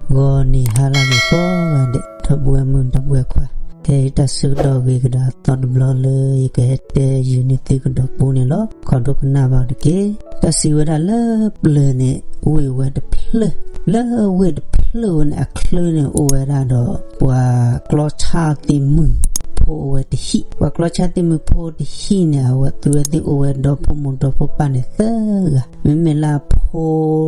ဂီၤနံၤဟါလၢအဂ့ၤကိးဂၤဒဲး ဒီပုၢ်ဝဲၢ်မုၣ်ဒီပုၢ်ဝဲၢ်ခွါ, ခဲအံၤတၢ်ဆၢကတီၢ်ဂ့ၤကဒီးအသီတဘျီလၢ ယကဟဲတဲယုာ်န့ၢ်သုကဒီးပူန့ၣ်လီၤ. ခီဒိကနၣ်ဘၣ်တက့ၢ်. တၢ်စံးဝဲဒၣ်လၢပျၢၤန့ၣ် ဝ့ၢ်ဝဲတဖျၢၣ်, လၢဝ့ၢ်တဖျၢၣ်ဝဲန့ၣ် အချၢန့ၣ်အိၣ်ဝဲဒၣ်ဒီး ပှၤကျီဆၣ်သ့ၣ်မုၣ်ဖိအိၣ်ဝဲတဟံၣ်, ပှၤကျီဆၣ်သ့ၣ်မုၣ်ဖိတဟံၣ်န့ၣ် အဝဲသုဝဲသ့ၣ်အိၣ်ဝဲဒီဖိမိၢ်ဒီဖိပၢ်န့ၣ်သၢဂၤ, မ့မ့ၢ်လၢအဖိ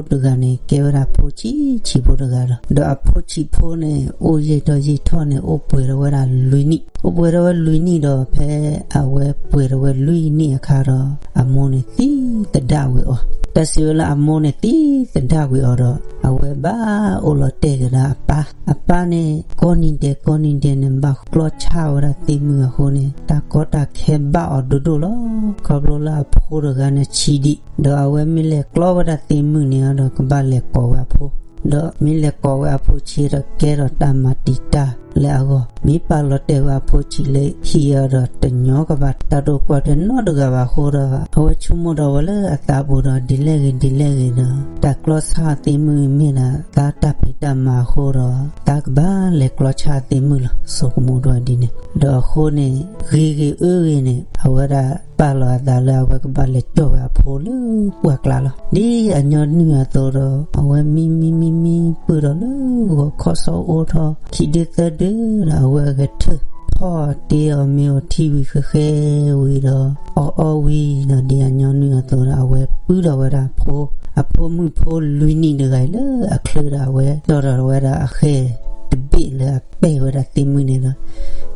တဂၤန့ၣ် ကဲဝဲဒၣ်အဖိဆံးဆံးဖိတဂၤဒီး, ဒီးအဖိဆံးဖိန့ၣ် အိၣ်ယံာ်ထီၣ်ယံာ်ထီၣ်န့ၣ် အိၣ်ပှဲၤထီၣ်ဝဲဒၣ်လွံၢ်နံၣ်, အိၣ်ပှဲၤထီၣ်ဝဲလွံၢ်နံၣ်ဒီး ဖဲအဝဲပှဲၤထီၣ်ဝဲလွံၢ်နံၣ်အခါဒီး အမိၢ်န့ၣ်သံသဒၣ်ဝံၤအီၤ, တၢ်စံးဝဲလၢအမိၢ်န့ၣ်သံသဒၣ်ဝံၤအီၤဒီး အဝဲဘၣ်အိၣ်လီၤတဲာ်က့ၤဒီးအပၢ်, အပၢ်န့ၣ် ကိးနံၤဒဲးကိးနံၤဒဲးန့ၣ် ဘၣ်ကျီဆၣ်ဝဲဒၣ်သ့ၣ်မုၣ်အဃိန့ၣ် တၢ်ကီတၢ်ခဲဘၣ်အီၤဒိၣ်ဒိၣ်လီၤ. ခီဖျိလၢအဖိတဂၤန့ၣ်ဆံးဒံး, ဒီးအဝဲမ့ၢ်လဲၤကျီဝဲဒၣ်သ့ၣ်မုၣ်န့ၣ်ဒီး ကဘၣ်လဲၤကိးဝဲအဖိ, ဒီးမ့ၢ်လဲၤကိးဝဲအဖိဆံးဒီး ကဲထီၣ်တၢ်မၤတံာ်တာ်လၢအဂီၢ်, မ့ၢ်ပာ်လီၤတဲာ်ဝဲအဖိဆံးလၢဟံၣ်အီၤဒီး တညီကဘၣ် တၢ်တအိၣ်ကွၢ်ထွဲနီတဂၤဘၣ်အဃိဒီး အဝဲဆိကမိၣ်ဒီးဝဲလၢအသးပူၤဒီး ဒ်လဲၣ်ဂ့ၤဒ်လဲၣ်ဂ့ၤဒီး တၢ်ကျီဆၣ်သ့ၣ်မုၣ်မ့ၢ်ဒၣ် သးတၢ်ဖံးတၢ်မၤအဃိဒီး သးကဘၣ်လဲၤကျီဆၣ်သ့ၣ်မုၣ်လီၤ ဆိကမိၣ်ဒီးဒ်န့ၣ်, ဒီးအဃိန့ၣ် ဂ့ၤဂ့ၤအၢဂ့ၤန့ၣ် အဝဲဒၣ်ပာ်လီၤအသးလၢအဝဲကဘၣ်လဲၤကၠီၣ်ဝဲအဖိလၢပှၢ်ကျါလီၤ. ဒ်အညီနုၢ်အသိးဒီး အဝဲမံမံမံမံပၢၢ်ဒီးလၢဂီၤခီၣ်ဆီအိၣ်ထီၣ် ခံဒုသၢဒုဒီး အဝဲအဂဲၤထၢၣ် ဖီၣ်တ့အီၤမ့ၤအီၤထံဝံၤဃဲဃဲဝံၤဒီး အီၣ်အီၣ်ဝံၤဒီး ဒ်အညီနုၢ်အသိးဒီး အဝဲပုၢ်ဒီးဝဲဒၣ်အဖိ, အဖိမုၣ်ဖိလွံၢ်နံၣ်တဂၤအံၤလၢအချၢဒီး အဝဲတီၢ်ဒီးဝဲဒၣ်အဃဲၢ်တဘ့ၣ်လၢအပဲာ်ဝဲဒၣ်သ့ၣ်မုၣ်န့ၣ်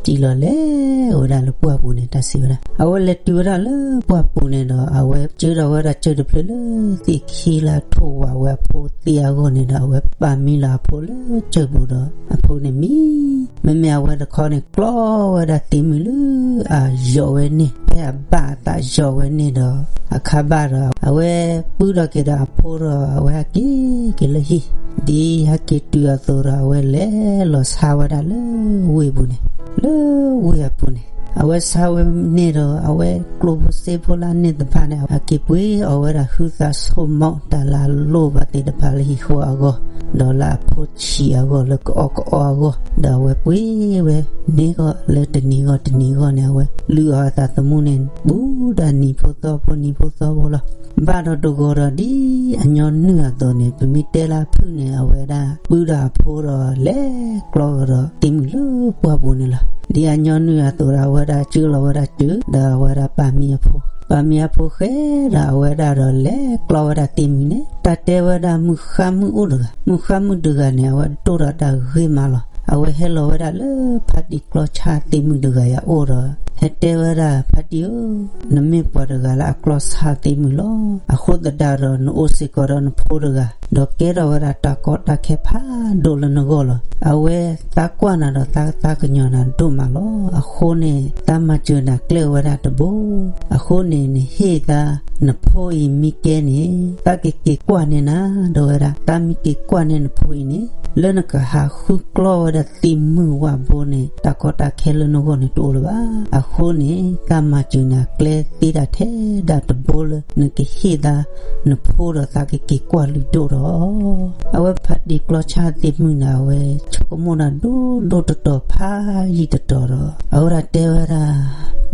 ဒီး စံၣ်လီၤလဲၤဝဲဒၣ်လၢပှၢ်ပူၤန့ၣ် တၢ်စံးဝဲဒၣ်. အဝဲလဲၤတုၤဝဲဒၣ်လၢပှၢ်ပူၤန့ၣ်ဒီး အဝဲကၢထီၣ်ဝဲဒၣ်ကၢၢ်တဖျၢၣ်လၢသ့ၣ်ခံလၢအထိၣ်ဝးဝဲအဖိသ့ၣ်အဂီၢ်န့ၣ်ဒီး အဝဲပာ်မံလီၤအဖိလၢကၢၢ်ပူၤဒီး အဖိန့ၣ်မံ မ့မ့ၢ်အဝဲတခီန့ၣ် ကျီဝဲဒၣ်သ့ၣ်မုၣ်လၢအယိးဝဲန့ၣ် ဖဲအဘၣ်အသးယိးဝဲန့ၣ်ဒီး အခါဘၣ်ဒီး အဝဲပုၢ်ဒီးက့ၤဒီးအဖိဒီး အဝဲဟဲက့ၤက့ၤလၢဟံၣ်, ဒ်ဟဲက့ၤတုၤအသိးဒီး အဝဲလဲၤလီၤဆါဝဲဒၣ်လၢဝ့ၢ်ပူၤန့ၣ်, လၢဝ့ၢ်အပူၤန့ၣ် အဝဲဆါဝဲန့ၣ်ဒီး အဝဲကျိၣ်ဖိစ့ဖိလၢအန့ၢ်တဖၣ်န့ၣ် အက့ၤပှ့ၤအီၤဝဲဒၣ်ဟုသးဆိကမိၣ် တၢ်လၢအလိၣ်ဘၣ်သ့ၣ်တဖၣ်လၢဟံၣ်ဃီအဂီၢ်, ဒီးလၢအဖိဆံးအဂီၢ် လၢကအီၣ်ကအီအဂီၢ်, ဒီးအဝဲပှ့ၤဝဲ န့ၢ်ဂီၢ်လၢတနံၤဂီၢ်တနံၤဂီၢ်န့ၣ် အဝဲလုၢ်အီၤအသးသမူန့ၣ် ဘူးဒၣ်နံၤဖိသီဖိ နံၤဖိသီဖိလီၤ. ဘၣ်ဒီးတဂီၤဒီး ဒ်အညီနုၢ်အသိးန့ၣ် ပမ့ၢ်တဲလၢအဖုၣ်န့ၣ် အဝဲဒၣ်ပုၢ်ဒီးအဖိဒီး လဲၤကျီကဒီးသ့ၣ်မုၣ်လၢပှၢ်ပူၤန့ၣ်လီၤ. ဒ်အညီနုၢ်အသိးဒီး အဝဲဒၣ်ကၢလီၤဝဲဒၣ်ကၢၢ် ဒီးအဝဲဒၣ်ပာ်မံအဖိ, ပာ်မံအဖိဃဲဒီး အဝဲဒၣ်ဒီးလဲၤကျီဝဲဒၣ်သ့ၣ်မုၣ်န့ၣ် တၢ်တဲဝဲဒၣ်မုၢ်ဃါမုၣ်အိၣ်တဂၤ, မုၢ်ဃါမုၣ်တဂၤန့ၣ် အဝဲဒိၣ်ဒီးတၢ်ဂ့ၤမးလီၤ. အဝဲဟဲလီၤဝဲဒၣ်လၢဖါတံၢ်ကျီဆါသ့ၣ်မုၣ်တဂၤအံၤအအိၣ်ဒီး ဟဲတဲဝဲဒၣ် ဖါတံၢ်ဧၢ, နမ့ၢ်ပှၤတဂၤလၢအကျီဆါသ့ၣ်မုၣ်လီၤ. အဃိသတးဒီး နအိၣ်စ့ၢ်ကီးဒီးနဖိတဂၤ, ဒီးကဲထီၣ်ဝဲဒၣ်တၢ်ကီတၢ်ခဲဖးဒိၣ်လၢနဂီၢ်လီၤ. အဝဲသးကွၢ်နၤဒီးသးသးကညီၤနၤဒိၣ်မးလီၤ. အဃိန့ၣ် သးမၤစၢၤနၤကျဲအိၣ်ဝဲဒၣ်တဘိ. အဃိန့ၣ် နဟ့ၣ်သး နဖိအံၤမ့ၢ်ကဲန့ၣ် သးကက့ၤကွၢ်န့ၢ်နၤ ဒီးဝဲဒၣ် သးမ့ၢ်က့ၤကွၢ်န့ၢ်နဖိအံၤန့ၣ် လၢနကဟးဃုကျီဝဲဒၣ်သ့ၣ်မုၣ်ဝၣ်ဘိန့ၣ် တၢ်ကီတၢ်ခဲလၢနဂီၢ်န့ၣ်တအိၣ်လၢၤဘၣ်. အဃိန့ၣ် သးမၤစၢၤနၤကျဲသ့ဒၣ်ထဲဒၣ်တဘိလၢ နကဟ့ၣ်သး နဖိဒီးသးကက့ၤကွၢ်လုၢ်ဒိၣ်ဒီး အဝဲဖါတံၢ်ကျီဆါသ့ၣ်မုၣ်န့ၣ် အဝဲဆိကမိၣ်ဒၣ်ဒိၣ်ဒိၣ်တီတီဖးယံာ်တီတီဒီး အဝဲဒၣ်တဲဝဲဒၣ်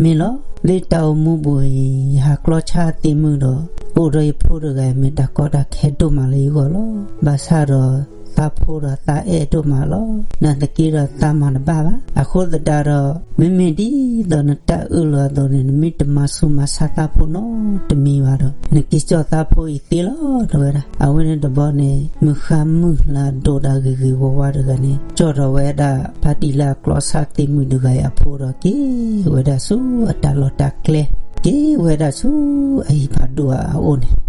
မ့ၢ်လီၤ, လၢတၢ်အိၣ်မူပူၤအံၤ ယဟးကျီဆါသ့ၣ်မုၣ်ဒီး အိၣ်ဒီးယဖိတဂၤအံၤ မ့ၢ်တၢ်ကီတၢ်ခဲဒိၣ်မးလၢယဂီၢ်လီၤ. ဘၣ်ဆၣ်ဒီး သးဖိဒီးသးအဲၣ်ဒိၣ်မးလီၤ. နာ်သက့ဒီးသးမၤတဘၣ်ဘၣ်. အဃိသတးဒီး မ့မ့ၢ်ဒ်သိးနတၢ်အၢၣ်လီၤအသိးန့ၣ် နမ့ၢ်တမၤဆူးမၤဆါသးဖိနီတမံၤဘၣ်ဒီး နက့ၤကၠီၣ်သးဖိအံၤသ့လီၤ တဲဝဲဒၣ်. အဝဲန့ၣ်တဘျီန့ၣ် မုၢ်ဃါမုၢ်လၢအဒိၣ်ဒၣ်ဂ့ၤဂ့ၤဝါဝါတဂၤန့ၣ် ကၠီၣ်ထီၣ်ဝဲဒၣ် ဖါတံၢ်လၢအကျီဆါသ့ၣ်မုၣ်တဂၤအံၤအဖိဒီး က့ၤဝဲဒၣ်ဆူအတၢ်လီၢ်တၢ်ကျဲ, က့ၤဝဲဒၣ်ဆူအဟံၣ်ဖးဒိၣ်အအိၣ်န့ၣ်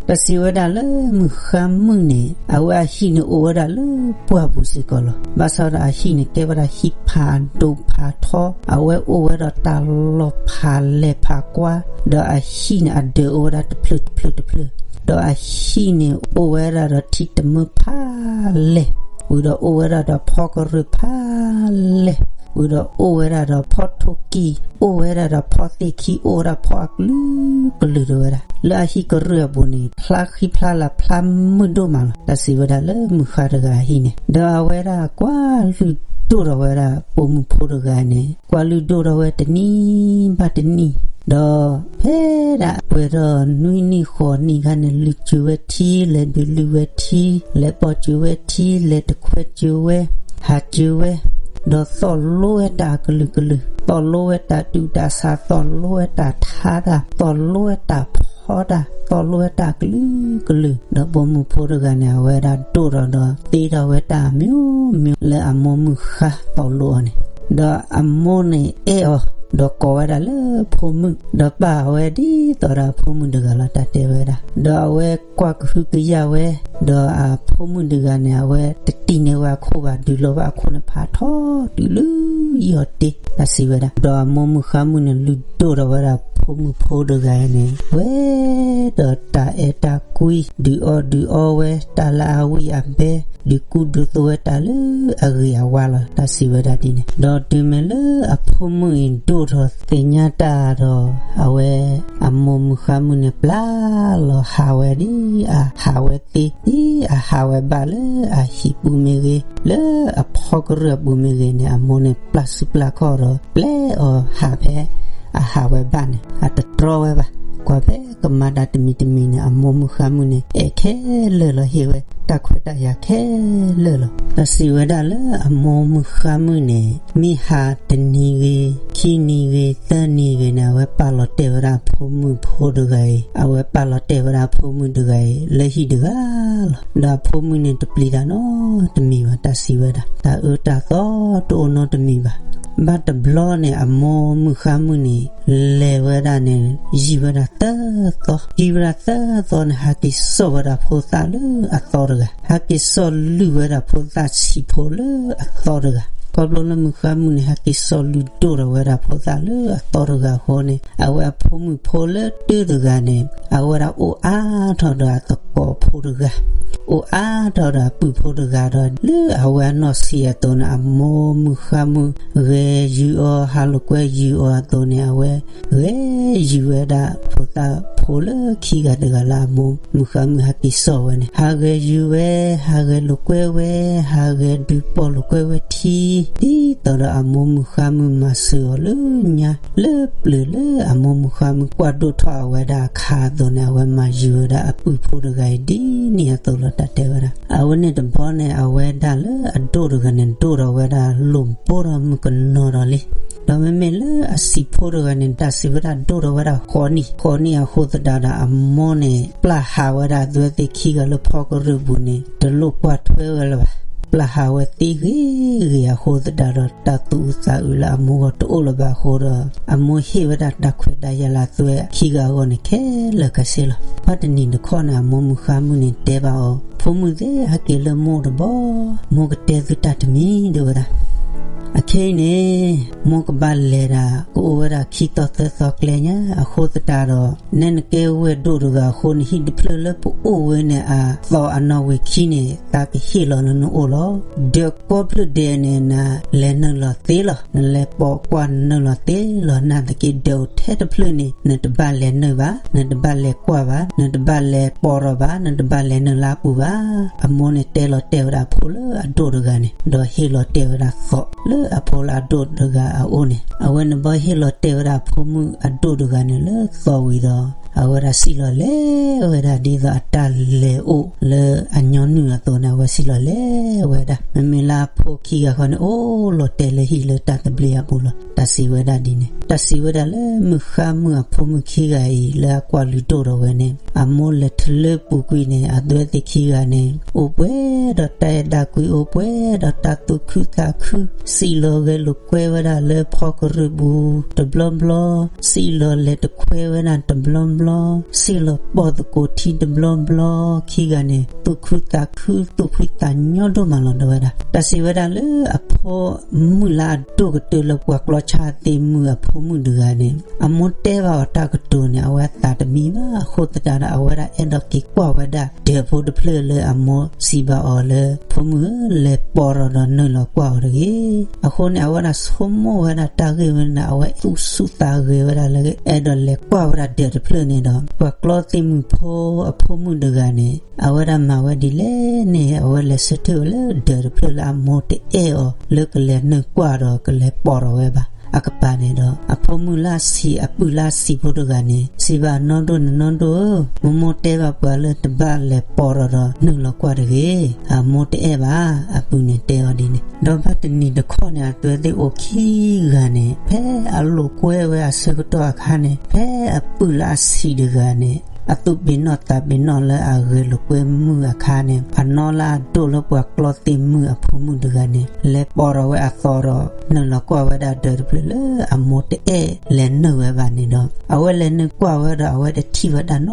တၢ်စံးဝဲဒၣ်လၢမုၢ်ဃါမုၢ်န့ၣ် အဝဲအဟံၣ်န့ၣ်အိၣ်ဝဲဒၣ်လၢပှၢ်ပူၤစ့ၢ်ကီးလီၤ. ဘၣ်ဆၣ်ဒီးအဟံၣ်န့ၣ်ကဲဝဲဒၣ်ဟံၣ်ဖးဒိၣ်ဖးထီ, အဝဲအိၣ်ဝဲဒီးတၢ်လီၢ်ဖးလဲၢ်ဖးကွၢ်, ဒီးအဟံၣ်န့ၣ်အဒၢးအိၣ်ဝဲဒၣ်တဖျၢၣ်တဖျၢၣ်တဖျၢၣ်, ဒီးအဟံၣ်န့ၣ်အိၣ်ဝဲဒၣ်ဒီးထံတမၢဖးလဲၢ်, ဝံၤဒီးအိၣ်ဝဲဒၣ်ဒီးဖီကရၢၢ်ဖးလဲၢ် ဝံၤဒီးအိၣ်ဝဲဒၣ်ဒီးဖီၣ်ထိၣ်ကံၢ်, အိၣ်ဝဲဒၣ်ဒီးဖီၣ်သ့ၣ်ခံ, အိၣ်ဝဲဒၣ်ဖီၣ်အကလုာ်ကလုာ်တဝဲဒၣ်. လၢအဟံၣ်ကရၢၢ်အပူၤန့ၣ် ဖျါဃံဖျါလၤ ဖျါမုာ်ဒိၣ်မးလီၤ. တၢ်စံးဝဲဒၣ်လၢမုၢ်ဃါတဂၤအဟံၣ်န့ၣ်, ဒီးအဝဲဒၣ်ကွၢ်လုၢ်ဒိၣ်ထီၣ်ဝဲဒၣ်ပိာ်မုၣ်ဖိတဂၤန့ၣ်, ကွၢ်လုၢ်ဒိၣ်ထီၣ်ဝဲတနံၤဘၣ်တနံၤ, ဒီးဖဲဒၣ်ပှဲၤထီၣ်နွံနံၣ်ဃိးနံၣ်ခါန့ၣ် လုၢ်စၢၤဝဲထံ, လဲၤဒုးလုၢ်ဝဲထံ, လဲၤပိာ်စၢၤဝဲထံ, လဲၤတခွဲစၢၤဝဲ, ဟးစၢၤဝဲ, ဒီးသီၣ်လိဝဲတၢ်ကလုာ်ကလုာ်, သီၣ်လိဝဲတၢ်တူၢ်တၢ်ဆါ, သီၣ်လိဝဲတၢ်ထါတၢ်, သီၣ်လိဝဲတၢ်ဖီတၢ်, သီၣ်လိဝဲတၢ်ကလုာ်ကလုာ်. ဒီးပိာ်မုၣ်ဖိတဂၤန့ၣ် အဝဲဒၣ်ဒိၣ်ထီၣ်ဒီးသ့ထီၣ်ဝဲတၢ်မျိုးမျိုးလၢအမိၢ်မုၢ်ဃါသီၣ်လိအီၤန့ၣ်, ဒီးအမိၢ်န့ၣ်အဲၣ်အီၤ, ဒီးကိးဝဲဒၣ်လၢဖိမုၣ်, ဒီးပာ်အဝဲဒ်သိးဒီးအဖိမုၣ်တဂၤလီၤ တၢ်တဲဝဲဒၣ်. ဒီးအဝဲကွၢ်ကဟုကယာ်ဝဲ, ဒီးအဖိမုၣ်တဂၤန့ၣ် အဝဲတတံၢ်န့ၢ်ဝဲအခိၣ်ဘၣ်, ဒုးလီၤဘၣ်အခိၣ်န့ၣ် ဖးထီတုၤလၢယီၢ်တ့ တၢ်စံးဝဲဒၣ်. ဒီးအမိၢ်မုၢ်ဃါမုၣ်န့ၣ် လုၢ်ဒိၣ်ထီၣ်ဝဲဒၣ်ဖိမုၣ်ဖိတဂၤန့ၣ် ဝဲဒီးတၢ်အဲၣ်တၢ်ကွံ, ဒုးအီၣ်ဒုးအီဝဲ, တၢ်လၢအဝံၣ်အဘဲ, ဒုးကူဒုးသိးဝဲတၢ်လၢအဂ့ၤအဝါလီၤ တၢ်စံးဝဲဒၣ်ဒ်န့ၣ်. ဒီးတုၤမ့ၢ်လၢအဖိမုၣ်အံၤဒိၣ်ထီၣ်သ့ၣ်ညါတၢ်ဒီး အဝဲအမိၢ်မုၢ်ဃါမုၣ်န့ၣ် ပျၢ်လီၤဟးဝဲဒ်အဟးဝဲသ့, ဒ်အဟးဝဲဘၣ်လၢအဟံၣ်ပူၤမ့ၢ်ဂ့ၤ, လၢအဖီကရၢၢ်အပူၤမ့ၢ်ဂ့ၤန့ၣ် အမိၢ်န့ၣ်ပျၢ်စုပျၢ်ခီၣ်ဒီး ပျဲအီၤဟးဖဲအဟးဝဲဘၣ်န့ၣ် အတတြီဝဲဘၣ်. ကွၢ်ဖဲကမၤတၢ်တမံၤတမံၤန့ၣ် အမိၢ်မုၢ်ဃါမုၣ်န့ၣ် အဲၣ်ခဲလၢာ်လီၤ, ဟ့ၣ်ဝဲတၢ်ခွဲးတၢ်ယာ်ခဲလၢာ်လီၤ. တၢ်စံးဝဲဒၣ်လၢအမိၢ်မုၢ်ဃါမုၣ်န့ၣ် မ့ၢ်ဟးတနံၤဂ့ၤ, ခံနံၤဂ့ၤ, သၢနံၤဂ့ၤန့ၣ် အဝဲပာ်လီၤတဲာ်ဝဲဒၣ်အဖိမုၣ်ဖိတဂၤအံၤ, အဝဲပာ်လီၤတဲာ်ဝဲဒၣ်အဖိမုၣ်တဂၤအံၤ လၢဟံၣ်တဂၤလီၤ. ဒီးအဖိမုၣ်န့ၣ်တပျံၤတၢ်နီတမံၤဘၣ်, တၢ်စံးဝဲဒၣ် တၢ်အၢတၢ်သီတအိၣ်နီတမံၤဘၣ်. ဘၣ်တဘျီန့ၣ် အမိၢ်မုၢ်ဃါမုၣ်န့ၣ် လဲၤဝဲဒၣ်န့ၣ် ယံာ်ဝဲဒၣ်သၢသီ, ယံာ်ဝဲဒၣ်သၢသီန့ၣ် ဟးက့ၤစိာ်ဝဲဒၣ်ဖိသၣ်လၢအသီတဂၤ, ဟးက့ၤစိာ်လုၢ်ဝဲဒၣ်ဖိသၣ်ဆံးဖိလၢအသီတဂၤ. ခီဖျိလၢမုၢ်ဃါမုၣ်န့ၣ် ဟးက့ၤစိာ်လုၢ်ဒိၣ်ထီၣ်ဝဲဒၣ်ဖိသၣ်လၢအသီတဂၤအဃိန့ၣ် အဝဲအဖိမုၣ်ဖိလၢတၢတဂၤန့ၣ် အဝဲဒၣ်အိၣ်အါထီၣ်ဒီးအသကိးဖိတဂၤ, အိၣ်အါထီၣ်ဒီးအပုၢ်ဖိတဂၤဒီး လၢအဝဲအနီၢ်ဆံးအသိးန့ၣ် အမိၢ်မုၢ်ဃါမုၣ်ဂဲၤယုာ်အီၤ, ဟးလိာ်ကွဲယုာ်အီၤအသိးန့ၣ် အဝဲဂဲၤယုာ်ဝဲဒၣ်ဖိသၣ်ဖိလၢခံဂၤတဂၤလၢအမိၢ်မုၢ်ဃါမုၣ်ဟဲက့ၤစိာ်ဝဲန့ၣ် ဟးဂဲၤယုာ်ဝဲ, ဟးဂဲၤလိာ်ကွဲဝဲ, ဟးဂဲၤဒုးပိာ်လိာ်ကွဲဝဲထံ, ဒ်သိးဒီးအမိၢ်မုၢ်ဃါမုၣ်မၤစၢၤအီၤလၢညါ လၢပျၢၤလၢအမိၢ်မုၢ်ဃါမုၣ်ကွၢ်ဒိၣ်ထီၣ်အဝဲဒၣ်အခါအသိးန့ၣ် အဝဲမၤယုာ်ဝဲဒၣ်အပုၢ်ဖိတဂၤအံၤဒ်န့ၣ်အသိးလီၤ တၢ်တဲဝဲဒၣ်. အဝဲန့ၣ်တဘျီန့ၣ် အဝဲဒၣ်လၢအဒိၣ်တဂၤန့ၣ် ဒိၣ်ထီၣ်ဝဲဒၣ်လိၣ်ဘိထီၣ်မုၢ်ကနီၤဒီးလံ. ဒီးမ့မ့ၢ်လၢအဆံးဖိတဂၤန့ၣ် တၢ်စံးဝဲဒၣ်ဒိၣ်ထီၣ်ဝဲဒၣ်ဃိးနံၣ်, ဃိးနံၣ်အဃိသတးဒီး အမိၢ်န့ၣ် ပျၢ်ဟးဝဲဒၣ်အသွဲသ့ၣ်ခံဂၤလၢဖီကရၢၢ်ပူၤန့ၣ် တလိၣ်ကွၢ်ထွဲဝဲလၢၤဘၣ်. ပျၢ်ဟးဝဲသ့ဂ့ၤဂ့ၤအဃိသတးဒီး တၢ်သူၣ်အုးသးအုးလၢအမိၢ်ဂီၢ်တအိၣ်လၢၤဘၣ်အဃိဒီး အမိၢ်ဟ့ၣ်ဝဲဒၣ်တၢ်ခွဲးတၢ်ယာ်လၢအသွဲခံဂၤအဂီၢ်န့ၣ် ခဲလၢာ်ခဲဆ့လီၤ. ဘၣ်တနံၤတခီန့ၣ် အမိၢ်မုၢ်ဃါမုၣ်န့ၣ်တဲဘၣ်အီၤ, ဖိမုၣ်သ့ၣ် ဟဲက့ၤလၢမိၢ်တဘျီ, မိၢ်ကတဲသုတၢ်တမံၤဒၣ်ဝဲဒၣ်. အခဲအံၤန့ၣ် မိၢ်ကဘၣ်လဲၤဒၣ် ကအိၣ်ဝဲဒၣ်ခံသီသၢသီကျဲညါ အဃိသတးဒီး နဲနကဲဝဲၢ်ဒိၣ်တဂၤအဃိန့ၣ် ဟံၣ်တဖျၢၣ်လၢပအိၣ်ဝဲန့ၣ် အသီအနီၣ်ဝံာ်ခံန့ၣ် သးကဟ့ၣ်လီၤနအိၣ်လီၤ. ဒၢးကိးဖျၢၣ်ဒဲးန့ၣ် နလဲၤနုာ်လီၤသ့လီၤ. နလဲၤပိာ်ကွၢ်နုာ်လီၤသ့လီၤ. နာ်သက့ဒၢးအိၣ်ထဲတဖျၢၣ်န့ၣ် နတဘၣ်လဲၤနုာ်ဘၣ်, နတဘၣ်လဲၤကွၢ်ဘၣ်, နတဘၣ်လဲၤပိာ်ထီၣ်ဘၣ်, နတဘၣ်လဲၤနုာ်လၢအပူၤဘၣ်. အမိၢ်န့ၣ်တဲလီၤတဲာ်ဝဲဒၣ်အဖိလၢအဒိၣ်တဂၤန့ၣ် ဒီးဟ့ၣ်လီၤတဲာ်ဝဲဒၣ်သီလၢအဖိလၢအဒိၣ်တဂၤအအိၣ်န့ၣ် အဝဲန့ၣ်ဘၣ်ဟ့ၣ်လီၤတဲာ်ဝဲဒၣ်အဖိမုၣ်အဒိၣ်တဂၤန့ၣ်လၢသီဝံၤဒီး အဝဲဒၣ်စံၣ်လီၤလဲၤဝဲဒၣ်ဒ်သိးအတၢ်လဲၤအိၣ်လၢအညီနုၢ်အသိးန့ၣ် အဝဲစံၣ်လီၤလဲၤဝဲဒၣ်. မ့မ့ၢ်လၢအဖိခံဂၤဃီန့ၣ် အိၣ်လီၤတဲာ်လၢဟံၣ်လၢတၢ်သဘျ့အပူၤလီၤ. တၢ်စံးဝဲဒၣ်ဒ်န့ၣ် တၢ်စံးဝဲဒၣ်လၢမုၢ်ဃါမုၢ်အဖိမုၣ်ခံဂၤအံၤ လၢအကွၢ်လုၢ်ဒိၣ်ထီၣ်ဝဲန့ၣ် အမိၢ်လဲၤထလၢပူၤကွံာ်န့ၣ် အသွဲသ့ၣ်ခံဂၤန့ၣ် အိၣ်ပှဲၤဒီးတၢ်အဲၣ်တၢ်ကွံ အိၣ်ပှဲၤဒီးတၢ်သူၣ်ခုသးခု စံၣ်လီၤဂဲၤလိာ်ကွဲဝဲဒၣ်လၢဖီကရၢၢ်ပူၤတဘျီဘျီ, စံၣ်လီၤလဲၤတခွဲဝဲဒၣ်တဘျီဘျီ, စံၣ်လီၤပိာ်သကိးထံတဘျီဘျီ, ခံဂၤန့ၣ် သူၣ်ခုသးခု သူၣ်ဖှံသးညီဒိၣ်မးလီၤ တဲဝဲဒၣ်. တၢ်စံးဝဲဒၣ်လၢအဖ အဖိမုၣ်လၢအဒိၣ်ကတၢၢ်လၢပှၤကျီဆါသ့ၣ်မုၣ်အဖိမုၣ်တဂၤန့ၣ် အမိၢ်တဲဘၣ်အီၤတၢ်ကတိၤန့ၣ် အဝဲအသးတမံဘၣ်. အဃိသတးဒီး အဝဲဒၣ်အဲၣ်ဒိးက့ၤကွၢ်ဝဲဒၣ်ဒၢးဖိတဖျၢၣ်လၢအမိၢ်စံးဘၣ်အီၤလၢ ဖိမုၣ်ဧၢ, လဲၤပိာ်ထီၣ်ဒီးနုာ်လီၤကွၢ်အီၤတဂ့ၤ. အဃိန့ၣ် အဝဲဒၣ်ဆိကမိၣ်ဝဲဒၣ်တၢ်ဂ့ၢ်ဝဲန့ၣ် အဝဲသူၣ်ဆူၣ်သးဂဲၤဝဲဒၣ်လၢ အဲၣ်ဒိးလဲၤကွၢ်ဝဲဒၣ်ဒၢးတဖျၢၣ်န့ၣ်ဒီး ပှၤကျီသ့ၣ်မုၣ်ဖိအဖိမုၣ်တဂၤန့ၣ် အဝဲဒၣ်မၤဝဲဒ်လဲၣ်န့ၣ် အဝဲလဲၤဆၢထၢၣ်ဝဲလၢဒၢးတဖျၢၣ်လၢအမိၢ်တအဲၣ်အီၤလၢကလဲၤနုာ်ကွၢ်ဒီးကလဲၤပိာ်ထီၣ်ဝဲဘၣ်. အကပၤန့ၣ်ဒီး အဖိမုၣ်လၢအဆံးအပုၢ်လၢအဆံးဖိတဂၤန့ၣ် စံးဘၣ်နီၢ်ဒိၣ်န့ၣ် နီၢ်ဒိၣ်ဧၢ, မိၢ်မိၢ်တဲဘၣ်ပှၤလၢတဘၣ်လဲၤပိာ်ထီၣ်ဒီးနုာ်လီၤကွၢ်တဂ့ၤ, အမိၢ်တအဲၣ်ဘၣ်, အပုၢ်န့ၣ်တဲအီၤဒ်န့ၣ်. ဒီးဘၣ်တနံၤတခီန့ၣ် အဝဲသ့ၣ်အိၣ်ခံဂၤန့ၣ် ဖဲအလိာ်ကွဲဝဲအဆၢကတီၢ်အခါန့ၣ် ဖဲအပုၢ်လၢအဆံးတဂၤန့ၣ် အသူၣ်ပ့ၤနီၣ်သးပ့ၤနီၣ်လၢအဂဲၤလိာ်ကွဲမုၢ်အခါန့ၣ် အနီၢ်လၢအဒိၣ်လၢပှၤကျီသ့ၣ်မုၣ်အဖိမုၣ်တဂၤန့ၣ် လဲၤပိာ်ထီၣ်ဝဲအသီဒီး နုာ်လီၤကွၢ်ဝဲဒၣ်ဒၢးတဖျၢၣ်လၢအမိၢ်တအဲၣ်လဲၤနုာ်ဝဲဘၣ်န့ၣ်ဒီး အဝဲလဲၤနုာ်ကွၢ်ဝဲဒီး အဝဲတထံၣ်ဝဲဒၣ်န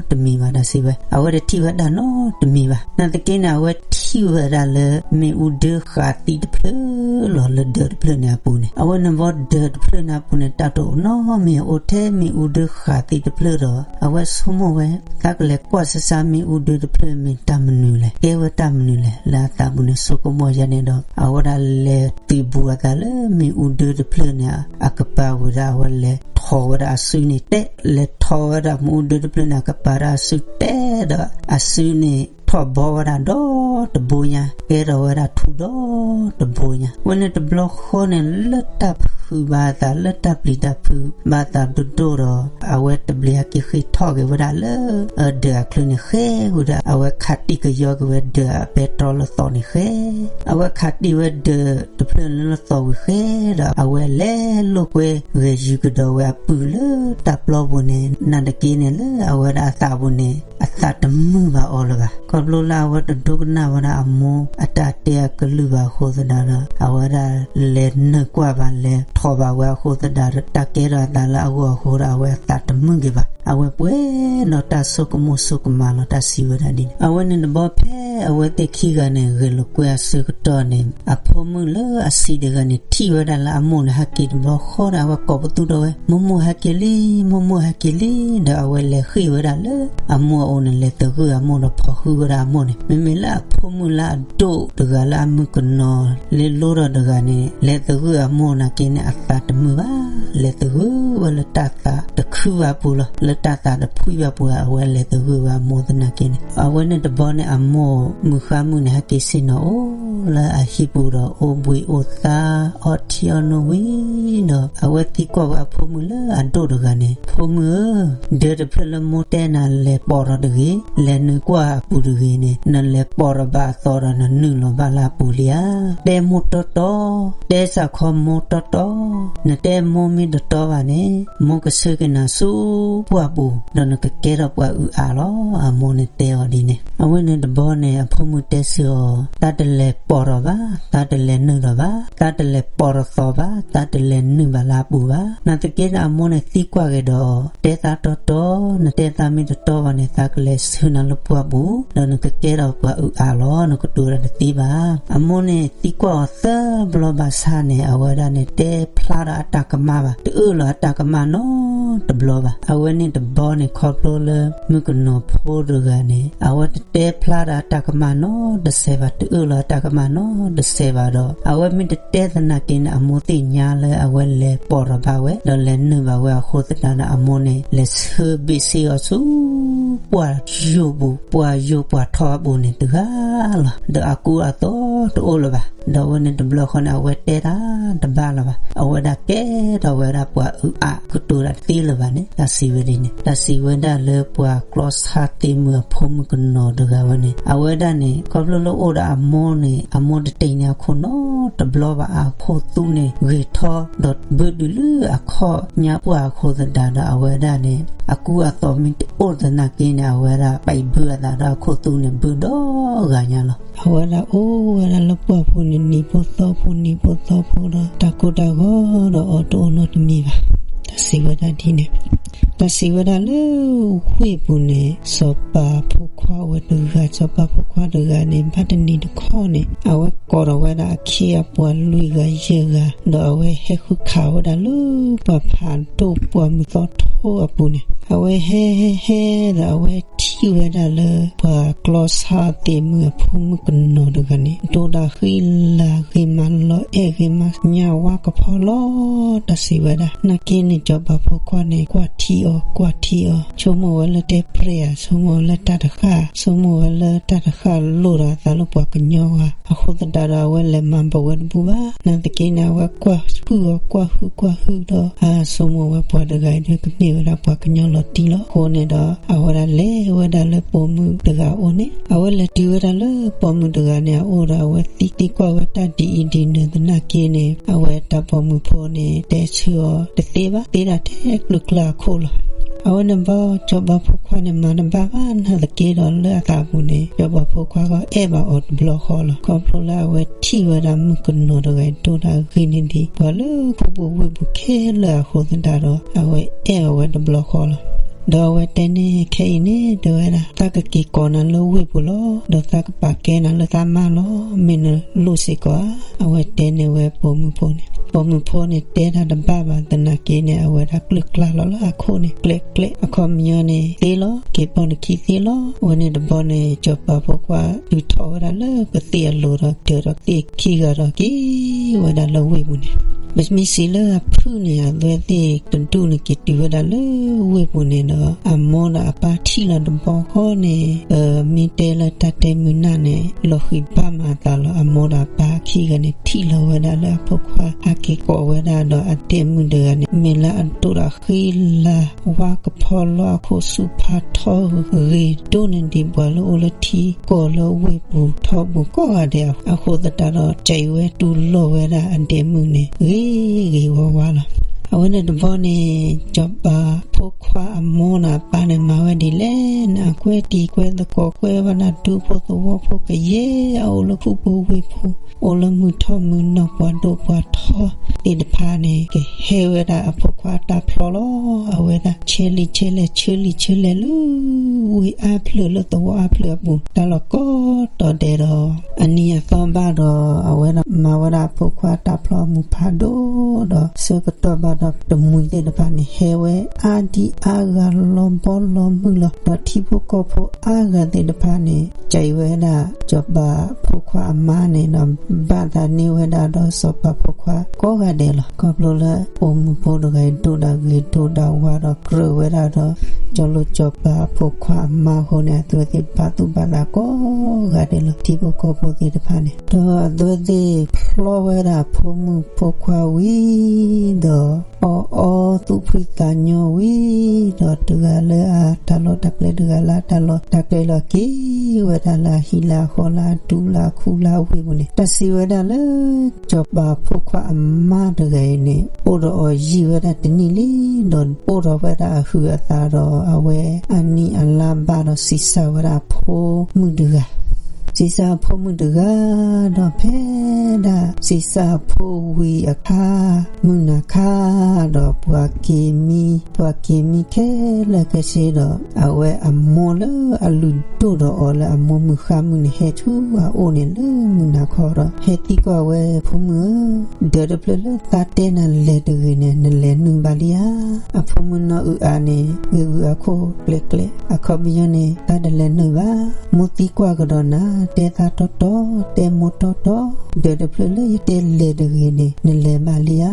ီတမံၤဘၣ် တၢ်စံးဝဲ, အဝဲတထံၣ်ဝဲဒၣ်နီတမံၤဘၣ်. နာ်သက့န့ၣ် အဝဲထံၣ်ဝဲဒၣ်လၢ မ့ၣ်အူဒၢဃာ်သံးတဖျၢၣ်လီၤ လၢဒၢးတဖျၢၣ်န့ၣ်အပူၤန့ၣ်. အဝဲန့ၣ်ဘီဒၢးတဖျၢၣ်န့ၣ်အပူၤန့ၣ် တၢ်တအိၣ်နီတမံၤ အိၣ်ထဲမ့ၣ်အူဒၢဃာ်သံးတဖျၢၣ်ဒီး အဝဲဆိကမိၣ်ဝဲ သးကလဲၤကွၢ်စၢ်စၢ်မ့ၣ်အူဒၢတဖျၢၣ်မ့ၢ်တၢ်မနုၤလဲၣ်, ကဲဝဲတၢ်မနုၤလဲၣ် လၢအသးပူၤန့ၣ် ဆိကမိၣ်ယါန့ၣ်ဒီး အဝဲဒၣ်လဲၤသုးဘူးအသးလၢမ့ၣ်အူဒၢတဖျၢၣ်န့ၣ် အကပၤဝံၤဒီး အဝဲလဲၤထီၣ်ဝဲဒၣ်အစုန့ၣ်တဲ, လဲၤထီၣ်ဝဲဒၣ်မ့ၣ်အူဒၢတဖျၢၣ်န့ၣ် အကပၤဒီးအစုတဲဒီး အစုန့ၣ်ထီၣ်ဘီဝဲဒၣ်ဒီတဘိညါ, ကဲထီၣ်ဝဲဒၣ်ထူဒီတဘိညါ. ဝဲန့ၣ်တဘျီဃီန့ၣ် လၢတၢ်ဖုးဘၣ်အသး လၢတၢ်ပျံၤတၢ်ဖုးဘၣ်အသးလၢတၢ်ပျံၤတၢ်ဖုးဘၣ်အသးဒိၣ်ဒိၣ်ဒီး အဝဲတဘျီဟဲက့ၤဃ့ၢ်ထီၣ်က့ၤဝဲဒၣ်လၢ ဒၢးအချၢန့ၣ်ဃဲဝံၤဒီး အဝဲခးတံၢ်ကယီက့ၤဝဲဒၢးအပဲတြီလၢသီန့ၣ်ဃဲ အဝဲခးတံၢ်ဝဲဒၢးတဖျၢၣ်လၢသီဝံၤဃဲဒီး အဝဲလဲၤလိာ်ကွဲဂဲၤယုၤကဒီးဝဲအပုၢ်လၢတၢ်ပျီပူၤန့ၣ် နာ်သက့န့ၣ်လၢအဝဲဒၣ်အသးပူၤန့ၣ် အသးတမုာ်ဘၣ်အီၤလၢၤဘၣ်. ခီဖျိလၢအဝဲတဒိကနၣ်ဝဲဒၣ်အမိၢ်အတၢ်တဲအကလုၢ်ဘၣ်အဃိသတးဒီး အဝဲဒၣ်လဲၤနုာ်ကွၢ်ဘၣ် လဲၤထီၣ်ဘၣ်ဝဲအဃိသတးဒီး တၢ်ကဲထီၣ်အသးလၢအဂီၢ်အဃိဒီး အဝဲအသးတမုာ်က့ၤဘၣ်. အဝဲပှဲၤဒီးတၢ်ဆိကမိၣ်ဆိကမးလီၤ တၢ်စံးဝဲဒၣ်ဒ်န့ၣ်. အဝဲန့ၣ်တဘျီဖဲအဝဲသ့ၣ်ခံဂၤန့ၣ် ဂဲၤလိာ်ကွဲအဆၢကတီၢ်န့ၣ် အဖိမုၣ်လၢအဆံးတဂၤန့ၣ် ထံၣ်ဝဲဒၣ်လၢအမိၢ်န့ၣ် ဟဲက့ၤတဘျီဃီဒီး အဝဲကိးပသူထီၣ်ဝဲ မိၢ်မိၢ်ဟဲက့ၤလံ, မိၢ်မိၢ်ဟဲက့ၤလံ, ဒီးအဝဲလဲၤဃ့ၢ်ဝဲဒၣ်လၢအမိၢ်အအိၣ်န့ၣ် လဲၤသဂၢၢ်အမိၢ်ဒီးဖီၣ်ဃုဝဲဒၣ်အမိၢ်န့ၣ်. မ့မ့ၢ်လၢအဖိမုၣ်လၢအဒိၣ်တဂၤလၢအမုၣ်ကနီၤလ့လိဒီးတဂၤန့ၣ် လဲၤသဂၢၢ်အမိၢ်နာ်က့န့ၣ် အသးတမုာ်ဘၣ်, လဲၤသဂၢၢ်ဝဲလၢတၢ်သးတခုဘၣ်အပူၤလီၤ. လၢတၢ်သးတဖှံဘၣ်ပူၤ အဝဲလဲၤသဂၢၢ်ဝဲအမိၢ်သနာ်က့န့ၣ် အဝဲန့ၣ်တဘျီန့ၣ် အမိၢ်မုၢ်ဃါမုၣ်န့ၣ် ဟဲက့ၤဆ့ၣ်နီၤအိၣ်လၢအဟံၣ်ပူၤဒီး အိၣ်ဘှံးအိၣ်သါ အီထံအီနိဝံၤဒီး အဝဲသံကွၢ်ဝဲအဖိမုၣ်လၢအဒိၣ်တဂၤန့ၣ် ဖိမုၣ်ဧၢ, ဒၢးတဖျၢၣ်လၢမိၢ်တဲနၤလဲၤပိာ်ထီၣ်တဂ့ၤ, လဲၤနုာ်ကွၢ်အပူၤတဂ့ၤန့ၣ် နလဲၤပိာ်ထီၣ်ဘၣ်အသီဒီး နနုာ်လီၤဘၣ်လၢအပူၤလံဧါ. တဲမိၢ်တီတီ, တဲစ့ၢ်ကီးမိၢ်တီတီ, နတဲမိၢ်မ့ၢ်တတီဘၣ်န့ၣ် မိၢ်ကဆှၢက့ၤနၤဆူပှၢ်ပူၤ ဒီးနကကဲထီၣ်ပှၤအုးအးလီၤ. အမိၢ်န့ၣ်တဲအီၤဒ်န့ၣ်. အဝဲန့ၣ်တဘျီန့ၣ် အဖိမုၣ်တဲဆၢအီၤ, တၢ်တလဲၤပိာ်ထီၣ်ဘၣ်, တၢ်တလဲၤနုာ်ထီၣ်ဘၣ်, တၢ်တလဲၤပိာ်ထီၣ်သီဘၣ်, တၢ်တလဲၤနုာ်ဘၣ်လၢအပူၤဘၣ်. နာ်သက့ဒီးအမိၢ်န့ၣ်သံကွၢ်က့ၤဒီး တဲသးတီတီ, နတဲသးမ့ၢ်တတီဘၣ်န့ၣ် သးကလဲၤဆှၢနၤလၢပှၢ်ပူၤ ဒီးနကကဲထီၣ်ပှၤအုးအးလီၤ, နကတိၤတၢ်တသ့ဘၣ်. အမိၢ်န့ၣ်သံကွၢ်အီၤသၢဘျီဘၣ်ဆၣ်န့ၣ် အဝဲဒၣ်န့ၣ် တဲဖျါဒီးအတၢ်ကမၣ်ဘၣ်, တအၢၣ်လီၤအတၢ်ကမၣ်နီတဘျီဘၣ်. အဝဲန့ၣ်တဘျီန့ၣ် ခီဖျိလၢမုၣ်ကနီၤဖိတဂၤန့ၣ် အဝဲတတဲဖျါဒီးအတၢ်ကမၣ်နီတစဲးဘၣ်, တအၢၣ်လီၤအတၢ်ကမၣ်နီတစဲးဘၣ်ဒီး အဝဲမ့ၢ်တတဲသနာ်က့န့ၣ် အမိၢ်သ့ၣ်ညါလၢအဝဲလဲၤပိာ်ထီၣ်ဘၣ်ဝဲ ဒီးလဲၤနုာ်ဘၣ်ဝဲအဃိသတးဒီး အမိၢ်န့ၣ် လဲၤဆၢဘ့ၣ်ဆ့အီၤဆူ ပှၢ်ယိာ်ပူၤ, ပှၢ်ယိာ်ပှၢ်ထီအပူၤန့ၣ်တဂၤလီၤ. ဒီးအကူအသိးတအိၣ်လၢၤဘၣ်. ဒီးအဝဲန့ၣ်တဘျီဃီန့ၣ် အဝဲတဲတၢ်တဘၣ်လၢၤဘၣ်. အဝဲဒၣ်ကဲထီၣ်ဝဲဒၣ်ပှၤအုးအး ကတိၤတၢ်တသ့လၢၤဘၣ်န့ၣ် တၢ်စံးဝဲဒ်န့ၣ်. တၢ်စံးဝဲဒၣ်လၢပှၤကျီဆါသ့ၣ်မုၣ်အဖိမုၣ်ကနီၤတဂၤဝဲန့ၣ် အဝဲဒၣ်န့ၣ် ခီဖျိလၢအိၣ်ဒီးအမိၢ်န့ၣ် အမိၢ်တတ့ၢ်န့ၢ်အခိၣ်နီတဘျီဘၣ်, အခိၣ်သူန့ၣ် ဂ့ၤထီၣ်ဒီးဘုဒုးလၢအခီၣ်ညါပှၢ်အဃိသတးဒီး အဝဲဒၣ်န့ၣ် အကူအသိးမ့ၢ်တအိၣ်သနာ်က့န့ၣ် အဝဲဒၣ်ပာ်ဘုအသးဒီးအခိၣ်သူန့ၣ် ဘုဒီဂၤညါလီၤ. အဝဲဒၣ်အိၣ်ဝဲဒၣ်လၢပှၢ်ပူၤန့ၣ် နံၤဖိသီဖိ နံၤဖိသီဖိဒီး တၢ်ကိၢ်တၢ်ဂီၤဒီးအီၤတအိၣ်နီတမံၤဘၣ်. တၢ်စံးဝဲဒၣ်ဒ်န့ၣ်. တၢ်စံးဝဲဒၣ်လၢ ဝ့ၢ်ပူၤန့ၣ် စီၤပၤဖိခွါဝဲတဂၤ, စီၤပၤဖိခွါတဂၤန့ၣ် ဘၣ်တနံၤတခီန့ၣ် အဝဲကိးထီၣ်ဝဲဒၣ်အခ့အပှၤလွံၢ်ဂၤယဲၢ်ဂၤ, ဒီးအဝဲဟဲဃုခးဝဲဒၣ်လၢပှၤဖးဒိၣ်ပှၤမုၢ်သီထိအပူၤန့ၣ်, အဝဲဟဲဟဲဟဲဒီး အဝဲထံၣ်ဝဲဒၣ်လၢ ပှၤကျီဆါအသ့ၣ်မုၣ်အဖိမုၣ်ကနီၤတဂၤန့ၣ် ဒိၣ်ဒၣ်ဃံလၤဂ့ၤမးလီၤအဲၣ်ဂ့ၤမး ညၣ်ဝါကဖီလီၤ. တၢ်စံးဝဲဒၣ် နာ်က့န့ၣ် စီၤပၤဖိခွါန့ၣ် ကွၢ်ထံအီၤ ကွၢ်ထံအီၤ, ဆိကမိၣ်ဝဲလၢတဲပြဲၢ်ဧါ, ဆိကမိၣ်ဝဲလၢတၢ်တဃၣ်, ဆိကမိၣ်ဝဲလၢတၢ်တဃၣ်လိၣ်ဒီးအသးလၢပှၤကညီဧါ, အဃိသတးဒီး အဝဲလဲၤမၤဘၣ်ဝဲတဘူၣ်ဘၣ်. နာ်သက့န့ၣ် အဝဲကွၢ်ဟုၣ်အီၤ ကွၢ်ဟုၣ်ကွၢ်ဟုၣ်ဒီး အဆိကမိၣ်ဝဲပှၤတဂၤအံၤဒုး ကမ့ၢ်ဝဲဒၣ်ပှၤကညီလီၤတံၢ်လီၤ. အဃိန့ၣ်ဒီး အဝဲဒၣ်လဲၤဝဲဒၣ်လၢပိာ်မုၣ်တဂၤအအိၣ်န့ၣ်, အဝဲလဲၤတုၤဝဲဒၣ်လၢပိာ်မုၣ်တဂၤန့ၣ်အအိၣ်ဒီး အဝဲသံကွၢ်ဝဲတၢ်ဒ်အံၤဒ်နုၤသနာ်က့န့ၣ် အဝဲတၢ်ပိာ်မုၣ်ဖိန့ၣ် တဲဆၢအီၤတသ့ဘၣ်, သ့ဒၣ်ထဲကျုးကျါအခိၣ်လီၤ. အဝဲန့ၣ်ဘၣ် စီၤပၤဖိခွါန့ၣ် မၤတဘၣ်ဘၣ်. နာ်သက့ဒီး လၢအသးပူၤန့ၣ် စီၤပၤဖိခွါကအဲၣ်ဘၣ်အီၤတဘျီဃီလီၤ. ခီဖျိလၢအဝဲထံၣ်ဝဲဒၣ်မုၣ်ကနီၤတဂၤအံၤ ဒိၣ်ဒၣ်ဂ့ၤန့ၢ်ဒံးပှၤလၢခူပူၤဝ့ၢ်ပူၤခဲလၢာ်အဃိသတးဒီး အဝဲအဲၣ်အီၤဝဲတဘျီဃီလီၤ. ဒီးအဝဲတဲန့ၣ် ခဲအံၤန့ၣ် တဲဝဲဒၣ် သးကက့ၤကိးနၤလၢဝ့ၢ်ပူၤလီၤ. ဒီးသးကပာ်ကဲနၤလၢသးမါလီၤ. မ့ၢ်နလိၣ်စ့ၢ်ကီးဧါ. အဝဲတဲန့ၢ်ဝဲပိာ်မုၣ်ဖိန့ၣ်, ပိာ်မုၣ်ဖိန့ၣ် တဲတၢ်တဘၣ်ဘၣ်သနာ်က့န့ၣ် အဝဲဒၣ်ကျုးကျါလီၤလၢအခိၣ်န့ၣ် ကျဲးကျဲး. အခီပညီန့ၣ် သ့လီၤ, က့ၤပိာ်နခံသ့လီၤ. အဝဲန့ၣ်တဘျီန့ၣ် စီၤပၤဖိခွါ တုၤထီၣ်ဝဲဒၣ်လၢကသ့ၣ်အလိၤဒီး ဒၢးဒီးသ့ၣ်ခံဂၤဒီးက့ၤဝဲဒၣ်လၢဝ့ၢ်ပူၤန့ၣ်, ပမ့ၢ်စံးလၢအဖုၣ်န့ၣ် အဝဲသ့ၣ်တဒူၣ်န့ၣ် က့ၤတုၤဝဲဒၣ်လၢဝ့ၢ်ပူၤန့ၣ်ဒီး အမိၢ်ဒီးအပၢ်ထံၣ်လီၤတဘျီဃီန့ၣ်, မ့ၢ်တဲလၢတၢ်တဲမုာ်နၢ်န့ၣ် လီၤဃံၤဘၣ်မးအသးလီၤ. အမိၢ်ဒီးအပၢ်ခံဂၤန့ၣ် ထံၣ်လီၤဝဲဒၣ်လၢအဖိခွါ ဟဲက့ၤကိးဝဲဒၣ်ဒီးအဒဲၣ်မုၣ်တဂၤန့ၣ် မ့ၢ်လၢအဒိၣ်ဒီးဃံလၤဝါကဖီလီၤအခိၣ် ဆူၣ်ဖးထီဂ့ၤဒိၣ်န့ၢ်ဒံးပှၤလၢအိၣ်လၢထံကီၢ်လၢဝ့ၢ်ပူၤထီပူၤကိးဂၤဒဲးအဃိသတးဒီး ကဲဝဲတူၢ်လိာ်ဝဲဒၣ်အဒဲၣ်မုၣ်န့ၣ် ဂ့ၤဂ့ၤဝါဝါလီၤ. အဝဲန့ၣ်တဘျီန့ၣ် စီၤပၤဖိခွါအမိၢ်ဒီးအပၢ်န့ၣ် မၤဝဲဒ်လဲၣ်န့ၣ် အကွဲတံၤကွဲသကိး ကွဲဝဲဒၣ်ဒူဖိသဝီဖိကယဲၢ် အအိၣ်လၢခူပူၤဝ့ၢ်ပူၤ အိၣ်လၢမုၢ်ထီၣ်မုၢ်နီၢ် ပှၤဒိၣ်ပှၤထီသ့ၣ်တဖၣ်န့ၣ် ကဟဲဝဲဒၣ်အဖိခွါအတၢ်ဖျီလီၤ. အဝဲဒၣ်ဆဲးလံဆဲးလဲၣ် ဆၢလံဆၢလဲၣ်လၢ ဝ့ၢ်အါဖျၢၣ်လၢသဝီအါဖျၢၣ်အပူၤ တၢ်လီၢ်ကိးတီၤဒဲးဒီး အနံၤအသီဘၣ်ဒီး အဝဲဒၣ်မၤဝဲဒၣ်အဖိခွါတၢ်ဖျီအမုၢ်ဖးဒိၣ်ဒီး ဆၢကတီၢ်ဘၣ်ဒီးတမှံၤသ့ၣ်တဖၣ်န့ၣ် ဟဲဝဲအါဒံအါဂၤလီၤဘီလီၤမုၢ်လီၤ. ဒီးထံဖိကီၢ်ဖိအါဂၤသ့ၣ်တဖၣ်န့ၣ် ကဲဝဲဒၣ်စီၤပၤဖိခွါအမါန့ၣ်ဒီး ဘၣ်သးန့ၢ်ဝဲဒၣ်ဒီးစီၤပၤဖိခွါကိးဂၤဒဲးလီၤ. ခီဖျိလၢပိာ်မုၣ်ဖိတဂၤအံၤ ဒိၣ်ဒၣ်ဂ့ၤဒိၣ်ဒၣ်ဝါဒီး ကြၢးဝဲဒၣ်ဒီး စီၤလိၤစီၤပၤအဖိခွါအမါအဃိန့ၣ် အသုဝဲသ့ၣ်ဘၣ်သူၣ်ဘၣ်သးကိးဂၤဒဲးလီၤ. ထံဖိကီၢ်ဖိသ့ၣ်တဖၣ်န့ၣ် ဒီးအသုဝဲသ့ၣ်ဖျီဝဲဒၣ်ဖိမုၣ်ဖိခွါဝံၤဒီး အီၣ်အီသူၣ်ဖှံသးညီဝံၤဒီး တဂၤလၢအတၢ်လီၢ်တၢ်ကျဲ တဂၤလၢအတၢ်လီၢ်တၢ်ကျဲလီၤ က့ၤဝဲဒၣ်လၢအဟံၣ်လၢအဃီလၢအဒူလၢအခူလၢအဝ့ၢ်ပူၤန့ၣ် တၢ်စံးဝဲဒၣ်လၢ စီၤပၤဖိခွါအမါတဂၤအံၤန့ၣ် အိၣ်ဒီးအီၤယံာ်ဝဲဒၣ်တနံၣ်လံ ဒီးအိၣ်ထီၣ်ဝဲဒၣ်အဟုးအသးဒီး အဝဲအနံၣ်အလါဘၣ်ဒီး ဆံးစၢ်ဝဲဒၣ်အဖိမုၣ်တဂၤ ဆံးစၢ်အဖိမုၣ်တဂၤဒီး ဖဲဒၣ်ဆံးစၢ်အဖိဝံၤအခါ မုၢ်နၤခါဒီး ပှၤက့ၤမံ ပှၤက့ၤမံခဲလၢာ်ခဲဆ့ဒီး အဝဲအမိၢ်လၢအလုၢ်ဒိၣ်ဒီးအီၤလၢအမိၢ်မုၢ်ဃါမုၢ်န့ၣ် ဟဲဆူအအိၣ်န့ၣ်လၢမုၢ်နၤခီဒီး ဟဲသံကွၢ်ဝဲ ဖိမုၣ်ဧၢ, ဒၢးတဖျၢၣ်လၢသးတဲနၤလဲၤတဂ့ၤန့ၣ် နလဲၤနုာ်ဘၣ်လံဧါ. အဖိမုၣ်နီၢ်အုၣ်အါန့ၣ် ဂ့ၢ်ဂုာ်အခိၣ်ကျဲးကျဲး အခီပညီန့ၣ် သးတလဲၤနုာ်ဘၣ်. မိၢ်သံကွၢ်ကဒီးနၤ တဲသးတီတီ တဲမိၢ်တီတီ, ဒၢးတဖျၢၣ်လၢယတဲလဲၤတဂ့ၤန့ၣ် နလဲၤဘၣ်လံဧါ.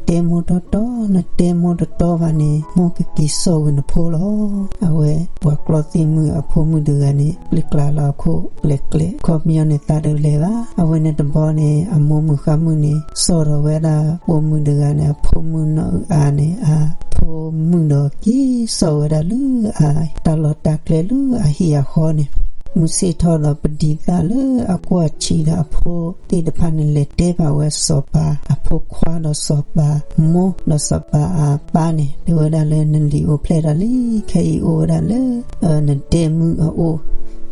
တဲမိၢ်တီတီ, နတဲမိၢ်တီတီဘၣ်န့ၣ် မိၢ်ကက့ၤစိာ်ဝဲနဖိလီၤ. အဝဲပှၤကျီသ့ၣ်မုၣ်အဖိမုၣ်တဂၤန့ၣ် ပျံၤကျါလီၤအခိၣ်ကျဲးကျဲး အခီပညီန့ၣ် သးတလဲၤဘၣ်. အဝဲန့ၣ်တဘျီန့ၣ် အမိၢ်မုၢ်ဃါမုၣ်န့ၣ် စိာ်ထီၣ်ဝဲဒၣ်ပိာ်မုၣ်တဂၤန့ၣ် အဖိမုၣ်နီၢ်အုၣ်အါန့ၣ် အဖိမုၣ်ဒီးက့ၤစိာ်ဝဲဒၣ်လၢအတၢ်လီၢ်တၢ်ကျဲလၢအဟံၣ်အဃီန့ၣ် မုၢ်ဆ့ၣ်ထီၣ်ဒီး ပဒံသၣ်လၢအကွၢ်ဆံးဒီးအဖိသ့ၣ်တဖၣ်န့ၣ် လဲၤတဲဘၣ်ဝဲစီၤပၤအဖိခွါဒီးစီၤပၤမိၢ်ဒီးစီၤပၤအပၢ်န့ၣ် တဲဝဲဒၣ်လၢ နလံၤအိၣ်ဖျဲၣ်ဒီးလံ, ခဲအံၤအိၣ်ဝဲဒၣ်လၢ နဒဲမုၣ်အအိၣ်,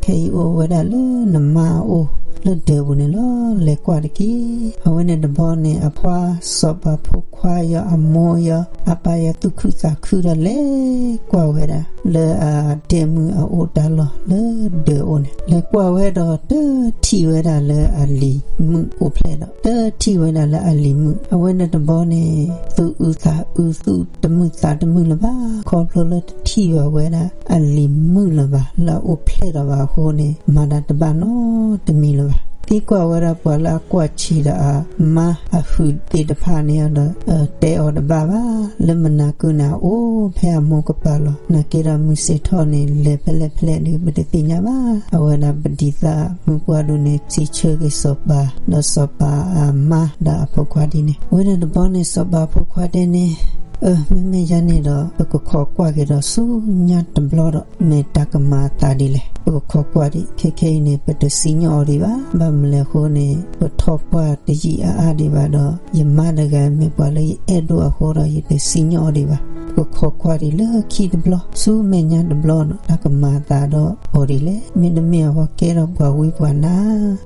ခဲအံၤအိၣ်ဝဲဒၣ်လၢနမါအအိၣ်, လၢဒၢးပူၤန့ၣ်လီၤ. လဲၤကွၢ်တက့ၢ်. အဝဲန့ၣ်တဘျီန့ၣ် အပှၤစီၤပၤဖိခွါယီၤ အမိၢ်ယီၤ အပၢ်ယီၤ သူၣ်ခုသးခုဒီး လဲၤကွၢ်ဝဲဒၣ်လၢအဒဲမုၣ်အအိၣ်တၢ်လီၢ်လၢဒၢးအိၣ်န့ၣ်, လဲၤကွၢ်ဝဲဒီး တထံၣ်ဝဲဒၣ်လၢအလံၤမုၣ်အိၣ်ဖျဲၣ်ဒီး တထံၣ်ဝဲဒၣ်လၢအလံၤမုၣ်. အဝဲန့ၣ်တဘျီန့ၣ် သူၣ်အုးသးအုး သူၣ်တမုာ်သးတမုာ်လၢၤဘၣ်, ခီဖျိလၢတထံၣ်ဘၣ်ဝဲဒၣ်အလံၤမုၣ်လၢၤဘၣ် လၢအအိၣ်ဖျဲၣ်ဒီးဘၣ်အဃိန့ၣ် မၤတၢ်တဘၣ်နီတမံၤလၢၤဘၣ်. သံကွၢ်ဝဲဒၣ်ပှၤလၢအကွၢ်ဆံးဒီးအမါအဟုးသ့ၣ်တဖၣ်န့ၣ်ဒီး တဲအီၤတဘၣ်ဘၣ်, လၢမုၢ်နၤကုၢ်န့ၣ် အအိၣ်ဖဲအမိၢ်ကပၤလီၤ. နာ်က့ဒီးမုၢ်ဆ့ၣ်ထီၣ်န့ၣ် လဲၤဖဲလဲၣ်ဖဲလဲၣ်ဒီး ပတသ့ၣ်ညါဘၣ်. အဝဲဒၣ်ပဒံသၣ်မုၢ်ပှၢ်ဒိၣ်န့ၣ် စံးဆၢက့ၤစီၤပၤ ဒီးစီၤပၤအမါဒီးအဖိခွါဒ်န့ၣ်. ဝဲန့ၣ်တဘျီန့ၣ် စီၤပၤဖိခွါတဲန့ၣ်, အၢ မ့မ့ၢ်ယၤန့ၣ်ဒီး ပကခိးကွၢ်က့ၤဒီးဆူညါတဘျီဒီး မ့ၢ်တၢ်ကမၤအသးဒ်လဲၣ်. ပကခိးကွၢ်ဒံး ခဲခဲအံၤန့ၣ် ပတစံၣ်ညီၣ်အီၤဒံးဘၣ်. ဘၣ်မနုၤလဲၣ်အဃိန့ၣ် ပထီၣ်ပှၢ်တယံာ်အါအါဒံးဘၣ်ဒီး ယမါတဂၤမ့ၢ်ပှၤလၢယအဲၣ်ဒိၣ်အဃိဒီး ယတစံၣ်ညီၣ်အီၤဒံးဘၣ်. ပကခိးကွၢ်ဒံးလၢခံတဘျီ ဆူမဲာ်ညါတဘျီဒီး တၢ်ကမၤအသးဒီးအီၤဒ်လဲၣ်. မ့တမ့ၢ်အဃိကဲထီၣ်ပှၤဝံပှၤနါ,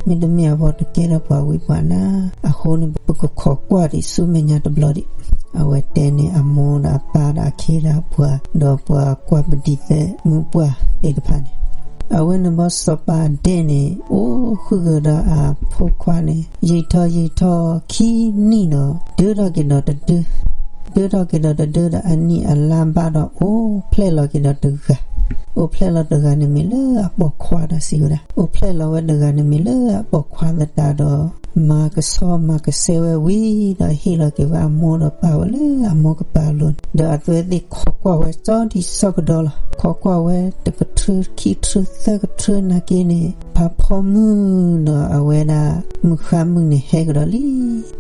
မ့တမ့ၢ်အဃိတကဲထီၣ်ပှၤဝံပှၤနါအဃိန့ၣ် ပကခိးကွၢ်ဒံးဆူမဲာ်ညါတဘျီဒံး. အဝဲတဲန့ၢ်အမိၢ်ဒီးအပၢ်ဒီးအခ့ဒီးပှၤ ဒီးပှၤကွၢ်ပဒံသဲမုၢ်ပှၢ်သ့ၣ်တဖၣ်န့ၣ်. အဝဲန့ၣ်ဘီစီၤပၤဒဲန့ၣ် အိၣ်ဃုာ်ကဒီးအဖိခွါန့ၣ် ယံာ်ထီၣ်ယံာ်ထီၣ်ခံနံၣ်ဒီး ဒၢထီၣ်က့ၤဒီးတဒၢ, ဒၢထီၣ်က့ၤဒီးတဒၢဒီး အနံၣ်အလါဘၣ်ဒီး အိၣ်ဖျဲၣ်လီၤက့ၤဒီးတဂၤ, အိၣ်ဖျဲၣ်လီၤတဂၤန့ၣ်မ့ၢ်လၢအပိာ်ခွါဒီးစံးဝဲဒၣ်, အိၣ်ဖျဲၣ်လီၤဝဲတဂၤန့ၣ်မ့ၢ်လၢအပိာ်ခွါသတးဒီး မၤကဆှီမၤကဆှဲဝဲဝံၤဒီး ဟ့ၣ်လီၤက့ၤဝဲအမိၢ်ဒီးပာ်ဝဲလၢအမိၢ်ကပၤအလိၤန့ၣ်, ဒီးအဝဲသ့ၣ်ခိးကွၢ်ဝဲစီၤဒံၣ်စီၤကဒီလီၤ. ခိးကွၢ်ဝဲတကထြၢ ခံထြၢ သၢကထြၢနာ်က့န့ၣ် ဖါဖီမုၣ်ဒီးအဝဲဒၣ် မုၢ်ဃါမုၣ်န့ၣ်ဟဲကဒီးလံ.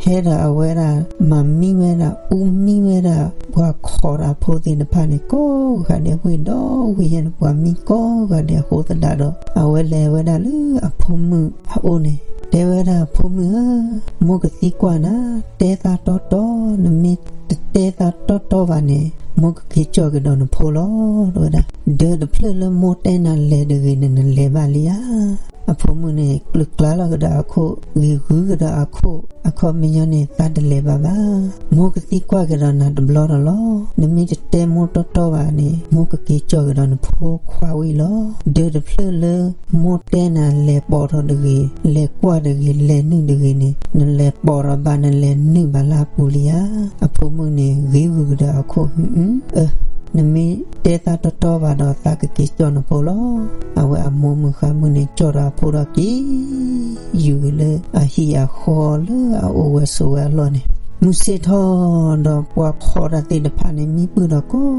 ဟဲဒီးအဝဲဒၣ် မၤမံဝဲဒၣ် အူမံဝဲဒၣ် ပှၤခိးတၢ်ဖိသ့ၣ်တဖၣ်န့ၣ် ကိးဂၤဒဲး ဝ့ၢ်ဒီဝ့ၢ်ယဲၢ်န့ၣ် ပှၤမံကိးဂၤဒဲးအဃိသတးဒီး အဝဲလဲၤဝဲဒၣ်လၢအဖိမုၣ်အအိၣ်န့ၣ် တဲဝဲဒၣ် ဖိမုၣ်ဧၢ, မိၢ်ကသံကွၢ်နၤ, တဲသးတီတီ, နမ့ၢ်တတဲသးတီတီဘၣ်န့ၣ် မိၢ်ကက့ၤကၠီၣ်ကဒီးနဖိလီၤ တဲဝဲဒၣ်. ဒၢးတဖျၢၣ်လၢမိၢ်တဲနၤလဲၤတဂ့ၤန့ၣ် နလဲၤဘၣ်လံဧါ. အဖိမုၣ်န့ၣ် ကျုးကျါလီၤကဒီးအခိၣ်, ဂ့ၤဂုာ်ကဒီးအခိၣ်, အခီပညီန့ၣ် သးတလဲၤဘၣ်ဘၣ်. မိၢ်ကသံကွၢ်ကဒီးနၤတဘျီဒီးလီၤ. နမ့ၢ်တတဲမိၢ်တီတီဘၣ်န့ၣ် မိၢ်ကက့ၤကၠီၣ်ကဒီးနဖိခွါဝံၤလီၤ. ဒၢးတဖျၢၣ်လၢမိၢ်တဲနၤလဲၤပိာ်ထီၣ်တဂ့ၤ, လဲၤကွၢ်တဂ့ၤ, လဲၤနုာ်တဂ့ၤန့ၣ် နလဲၤပိာ်ထီၣ်ဘၣ် နလဲၤနုာ်ဘၣ်လၢအပူၤလံဧါ. အဖိမုၣ်န့ၣ် ဂ့ၤဂုာ်ကဒီးအခိၣ်, အၢ နမ့ၢ်တဲသးတီတီဘၣ်ဒီး သးကက့ၤကၠီၣ်နဖိလီၤ. အဝဲအမိၢ်မုၢ်ဃါမုၣ်န့ၣ် ကၠီၣ်ဒီးအဖိဒီးက့ၤ ယူၤက့ၤလၢအဟံၣ်အဃီလၢအအိၣ်ဝဲဆိးဝဲအလီၢ်န့ၣ်, မုၢ်ဆ့ၣ်ထီၣ်ဒီးပှၤခိးတၢ်သ့ၣ်တဖၣ်န့ၣ် မံပုၢ်ဒီးကိး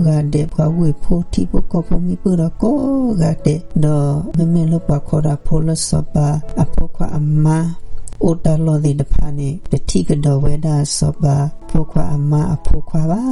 ဂၤဒဲး, ပှၤဝ့ၢ်ဖိထံဖိကီၢ်ဖိမံပုၢ်ဒီးကိးဂၤဒဲး, ဒီးမ့မ့ၢ်လၢပှၤခိးတၢ်ဖိလၢစီၤပၤအဖိခွါအမါ အိၣ်တၢ်လီၢ်သ့ၣ်တဖၣ်န့ၣ် တထံၣ်ကဒီးဝဲဒၣ်စီၤပၤဖိခွါအမါအဖိခွါဘၣ်.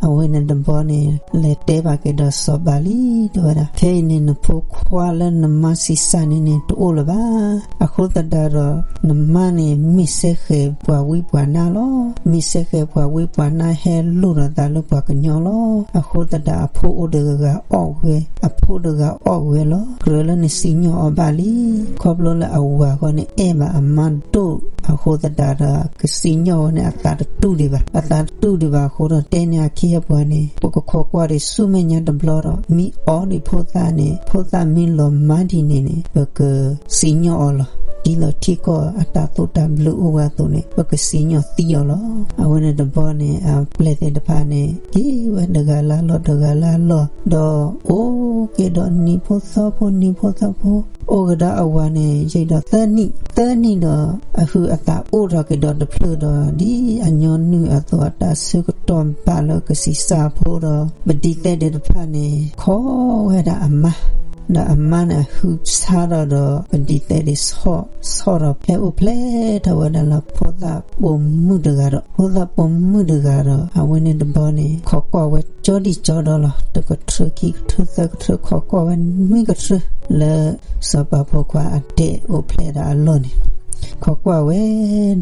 အဝဲန့ၣ်တဘျီန့ၣ် လဲၤတဲဘၣ်က့ၤဒီးစီၤပၤလံ တဲဝဲဒၣ်, ခဲအံၤန့ၣ် နဖိခွါလၢနမါဆံးစၢ်န့ၣ်န့ၣ် တအိၣ်လၢၤဘၣ်. အဃိသတးဒီး နမါန့ၣ် မ့ၢ်စဲဃဲၤပှၤဝံပှၤနါလီၤ. မ့ၢ်စဲဃဲၤပှၤဝံပှၤနါ ဟဲလိၣ်ဒီးသးလၢပှၤကညီလီၤ. အဃိသတးအဖိအိၣ်တဂၤအီၣ်ဝဲ, အဖိတဂၤအီၣ်ဝဲလီၤ. ကြၢးလၢနစံၣ်ညီၣ်အီၤဘၣ်လံ. ခီဖျိလၢအဝၤဃီန့ၣ် အဲၣ်ဘၣ်အမါဒိၣ်အဃိသတးဒီး ကစံၣ်ညီၣ်ဝဲန့ၣ် အသးတတူၢ်ဒံးဘၣ်. အသးတတူၢ်ဒံးဘၣ်အဃိဒီး တဲန့ၢ်အခ့အပှၤန့ၣ် ပကခိးကွၢ်ဒံးဆူမဲာ်ညါတဘျီဒီး မ့ၢ်အီဒံးဖိသၣ်န့ၣ်, ဖိသၣ်မ့ၢ်လီၤမၢ်ဒ်န့ၣ်န့ၣ် ပကစံၣ်ညီၣ်အီၤလီၤ. ဒ်သိးထံကီၢ်အတၢ်သိၣ်တၢ်ဘျၢအိၣ်ဝဲအသိးန့ၣ် ပကစံၣ်ညီၣ်သံအီၤလီၤ. အဝဲန့ၣ်တဘျီန့ၣ် အပျဲၢ်သ့ၣ်တဖၣ်န့ၣ် က့ၤဝဲတဂၤလၢအလီၢ် တဂၤလၢအလီၢ်, ဒီးအိၣ်က့ၤဒီးနံၤဖိသီဖိ နံၤဖိသီဖိ, အိၣ်ကဒီးအဝၤန့ၣ် ယံာ်ဒီးသၢနံၣ်, သၢနံၣ်ဒီး အဟုးအသးအိၣ်ထီၣ်က့ၤဒီးတဖျၢၣ်ဒီး ဒ်အညီနုၢ်အသိး အတၢ်ဆၢကတီၢ်ဘၣ်လၢကဆံးစၢ်ဖိဒီး ပဒံသဲသ့ၣ်တဖၣ်န့ၣ် ခိးဝဲဒၣ်အမါ, ဒီးအမါန့ၣ် အဟုးဆါထီၣ်ဒီး ပဒံသဲသ့ၣ် ဆီၣ်ထီၣ်ဖဲအိၣ်ဖျဲၣ်ထီၣ်ဝဲဒၣ်လၢဖိသၣ်ပိာ်မုၣ်တဂၤဒီး, ဖိသၣ်ပိာ်မုၣ်တဂၤဒီး အဝဲန့ၣ်တဘျီန့ၣ် ခိးကွၢ်ဝဲကၠီဒံၣ်ကၠီဒီလီၤ. တကထြၢ ခံကထြၢ သၢကထြၢ ခိးကွၢ်ဝဲနွံကထြၢ လၢစီၤပၤဖိခွါအဒဲအိၣ်ဖျဲၣ်ဒီးအလီၢ်န့ၣ် ခိးကွၢ်ဝဲ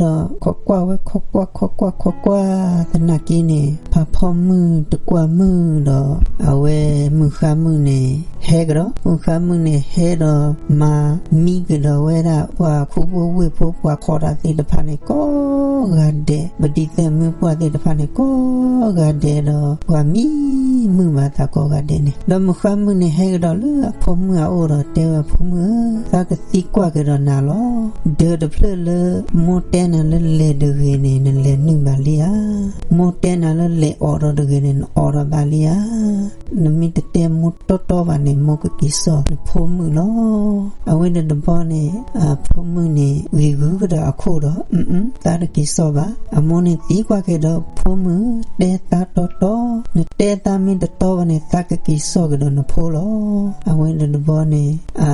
ဒီး ခိးကွၢ်ဝဲ ခိးကွၢ် ခိးကွၢ် ခိးကွၢ်သနာ်က့န့ၣ် ဖးဖီမုၣ်တကွၢ်မုၣ်ဒီး အဝဲမုၢ်ဃါမုၣ်န့ၣ် ဟဲကဒီး မုၢ်ဃါမုၣ်န့ၣ်ဟဲဒီး မၤမံကဒီးဝဲဒၣ် ပှၤခူဖိဝ့ၢ်ဖိ ပှၤခိးတၢ်သ့ၣ်တဖၣ်န့ၣ် ကိးဂၤဒဲး ပဒံသၢမုၢ်ပှၢ်သ့ၣ်တဖၣ်န့ၣ် ကိးဂၤဒဲးဒီး ပှၤမံမုာ်ဘၣ်သးကိးဂၤဒဲးန့ၣ် ဒီးမုၢ်ဃါမုၣ်န့ၣ် ဟဲကဒီးလၢအဖိမုၣ်အအိၣ်ဒီး တဲဝဲ ဖိမုၣ်ဧၢ, သးကသံကွၢ်ကဒီးနၤလီၤ. ဒၢးတဖျၢၣ်လၢ မိၢ်တဲနၤလၢလဲၤတဂ့ၤန့ၣ် နလဲၤနုာ်ဘၣ်လံဧါ. မိၢ်တဲနၤလၢလဲၤအိးထီၣ်တဂ့ၤန့ၣ် နအိးထီၣ်ဘၣ်လံဧါ. နမ့ၢ်တတဲမိၢ်တီတီဘၣ်န့ၣ် မိၢ်ကက့ၤစိာ်နဖိမုၣ်လီၤ. အဝဲန့ၣ်တဘျီန့ၣ် အဖိမုၣ်န့ၣ် ဂံၤဂုၤကဒီးအခိၣ်ဒီး အ သးတက့ၤစိာ်ဘၣ်. အမိၢ်န့ၣ်သံကွၢ်က့ၤဒီး ဖိမုၣ် တဲသးတီတီ, နတဲသးမ့ၢ်တတီဘၣ်န့ၣ် သးကက့ၤစိာ်ကဒီးနဖိလီၤ. အဝဲန့ၣ်တဘျီန့ၣ် အ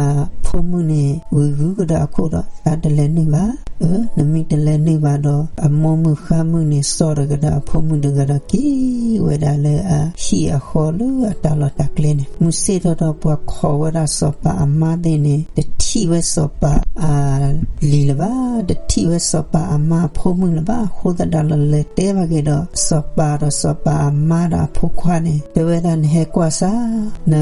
ဖိမုၣ်န့ၣ် ဂံၤဂုၤကဒီးအခိၣ်ဒီး သးတလဲၤနုာ်ဘၣ်. အၢ နမ့ၢ်တလဲၤနုာ်ဘၣ်ဒီး အမိၢ်မုၢ်ဃါမုၣ်န့ၣ် စိာ်တဂၤဒီးအဖိမုၣ်တဂၤဒီး က့ၤဝဲဒၣ်လၢအဟံၣ်အဃီလၢအတၢ်လီၢ်တၢ်ကျဲန့ၣ် မုၢ်ဆ့ၣ်ထီၣ်ဒီး ပှၤခိးဝဲဒၣ်စီၤပၤအမါသ့ၣ်န့ၣ် တထံၣ်ဝဲစီၤပၤအလံၤလၢၤဘၣ်, တထံၣ်ဝဲစီၤပၤအမါအဖိမုၣ်လၢၤဘၣ်. အဃိသတးဒီး လဲၤတဲဘၣ်က့ၤဒီး စီၤပၤဒီးစီၤပၤအမါဒီးအဖိခွါန့ၣ် တဲဝဲဒၣ် နဟဲကွၢ်စၢ်, န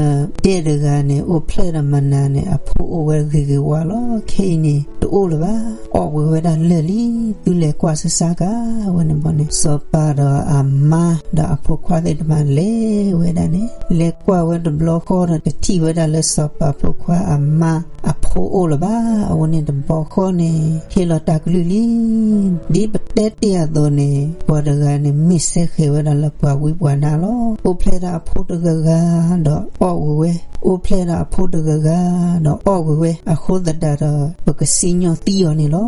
ဒဲတဂၤန့ၣ် အိၣ်ဖျဲၣ်ဒီးမနၤန့ၣ် အဖိအိၣ်ဝဲဂ့ၤဂ့ၤဝါလီၤ. ခဲအံၤန့ၣ် တအိၣ်လၢၤဘၣ်. အီၣ်ဝဲဝဲဒၣ်လၢာ်လံ, သုလဲၤကွၢ်စၢ်စၢ်ကါ. ဝဲန့ၣ်ဘီန့ၣ် စီၤပၤဒီးအမါဒီးအဖိခွါသ့ၣ်တဖၣ်လဲၤဝဲဒၣ်န့ၣ် လဲၤကွၢ်ဝဲတဘျီဃီဒီး တထံၣ်ဝဲဒၣ်လၢစီၤပၤဖိခွါအမါအဖိအိၣ်လၢၤဘၣ်. အဝဲန့ၣ်တဘျီဃီန့ၣ် ဟ့ၣ်လီၤတၢ်ကလုၢ်လံ. ဒ်ပတဲတ့ၢ်အသိးန့ၣ် ပှၤတဂၤန့ၣ် မ့ၢ်စဲဃဲၤဝဲဒၣ်လၢပှၤဝံပှၤနါလီၤ. အိၣ်ဖျဲၣ်ဒၣ်အဖိတဂၤဂၤဒီးအီၣ်ဝဲဝဲ, အိၣ်ဖျဲၣ်ဒၣ်အဖိတဂၤဂၤဒီးအီၣ်ဝဲဝဲ, အဃိသတးဒီး ပကစံၣ်ညီၣ်သံအီၤန့ၣ်လီၤ.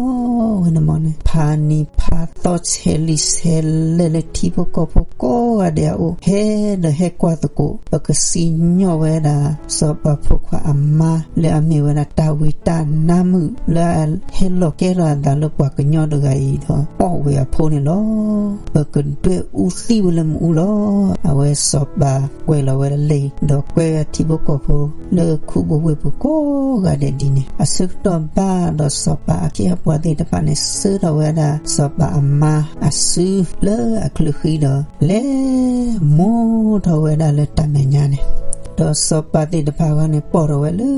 ဝဲန့ၣ်မီန့ၣ် ဖးနံၤဖးသီ ဆဲးလံာ်ဆဲးလဲၢ်လၢထံဖိကီၢ်ဖိကိးဂၤဒဲးအအိၣ် ဟဲဒီးဟဲကွၢ်သကိး ပကစံၣ်ညီၣ်ဝဲဒၣ် စီၤပၤဖိခွါအမါ လၢအမ့ၢ်ဝဲဒၣ်တၢ်ဝံတၢ်နါမုၣ် လၢအဟဲလီၤကဲထီၣ်အသးလၢပှၤကညီတဂၤအံၤဒီး အီၣ်ဝဲအဖိန့ၣ်လီၤ. ပကဒွဲၣ်အူသံဝဲလၢမ့ၣ်အူလီၤ. အဝဲစီၤပၤကွဲးလီၤဝဲဒၣ်လံာ် ဒီးကွဲးဝဲထံဖိကီၢ်ဖိ လၢခူဖိဝ့ၢ်ပူၤကိးဂၤဒဲးဒ်န့ၣ် အဆၢကတီၢ်ဘၣ်ဒီးစီၤပၤအခ့အပှၤသ့ၣ်တဖၣ်န့ၣ် ဆှၢထီၣ်ဝဲဒၣ်စီၤပၤအမါအစုလၢအချၢဃံဒီး လဲၤမိၢ်ထီၣ်ဝဲဒၣ်လၢတၢ်မဲာ်ညါန့ၣ်, ဒီးစီၤပၤသ့ၣ်တဖၣ်အဂီၢ်န့ၣ် ပိာ်ထီၣ်ဝဲလၢ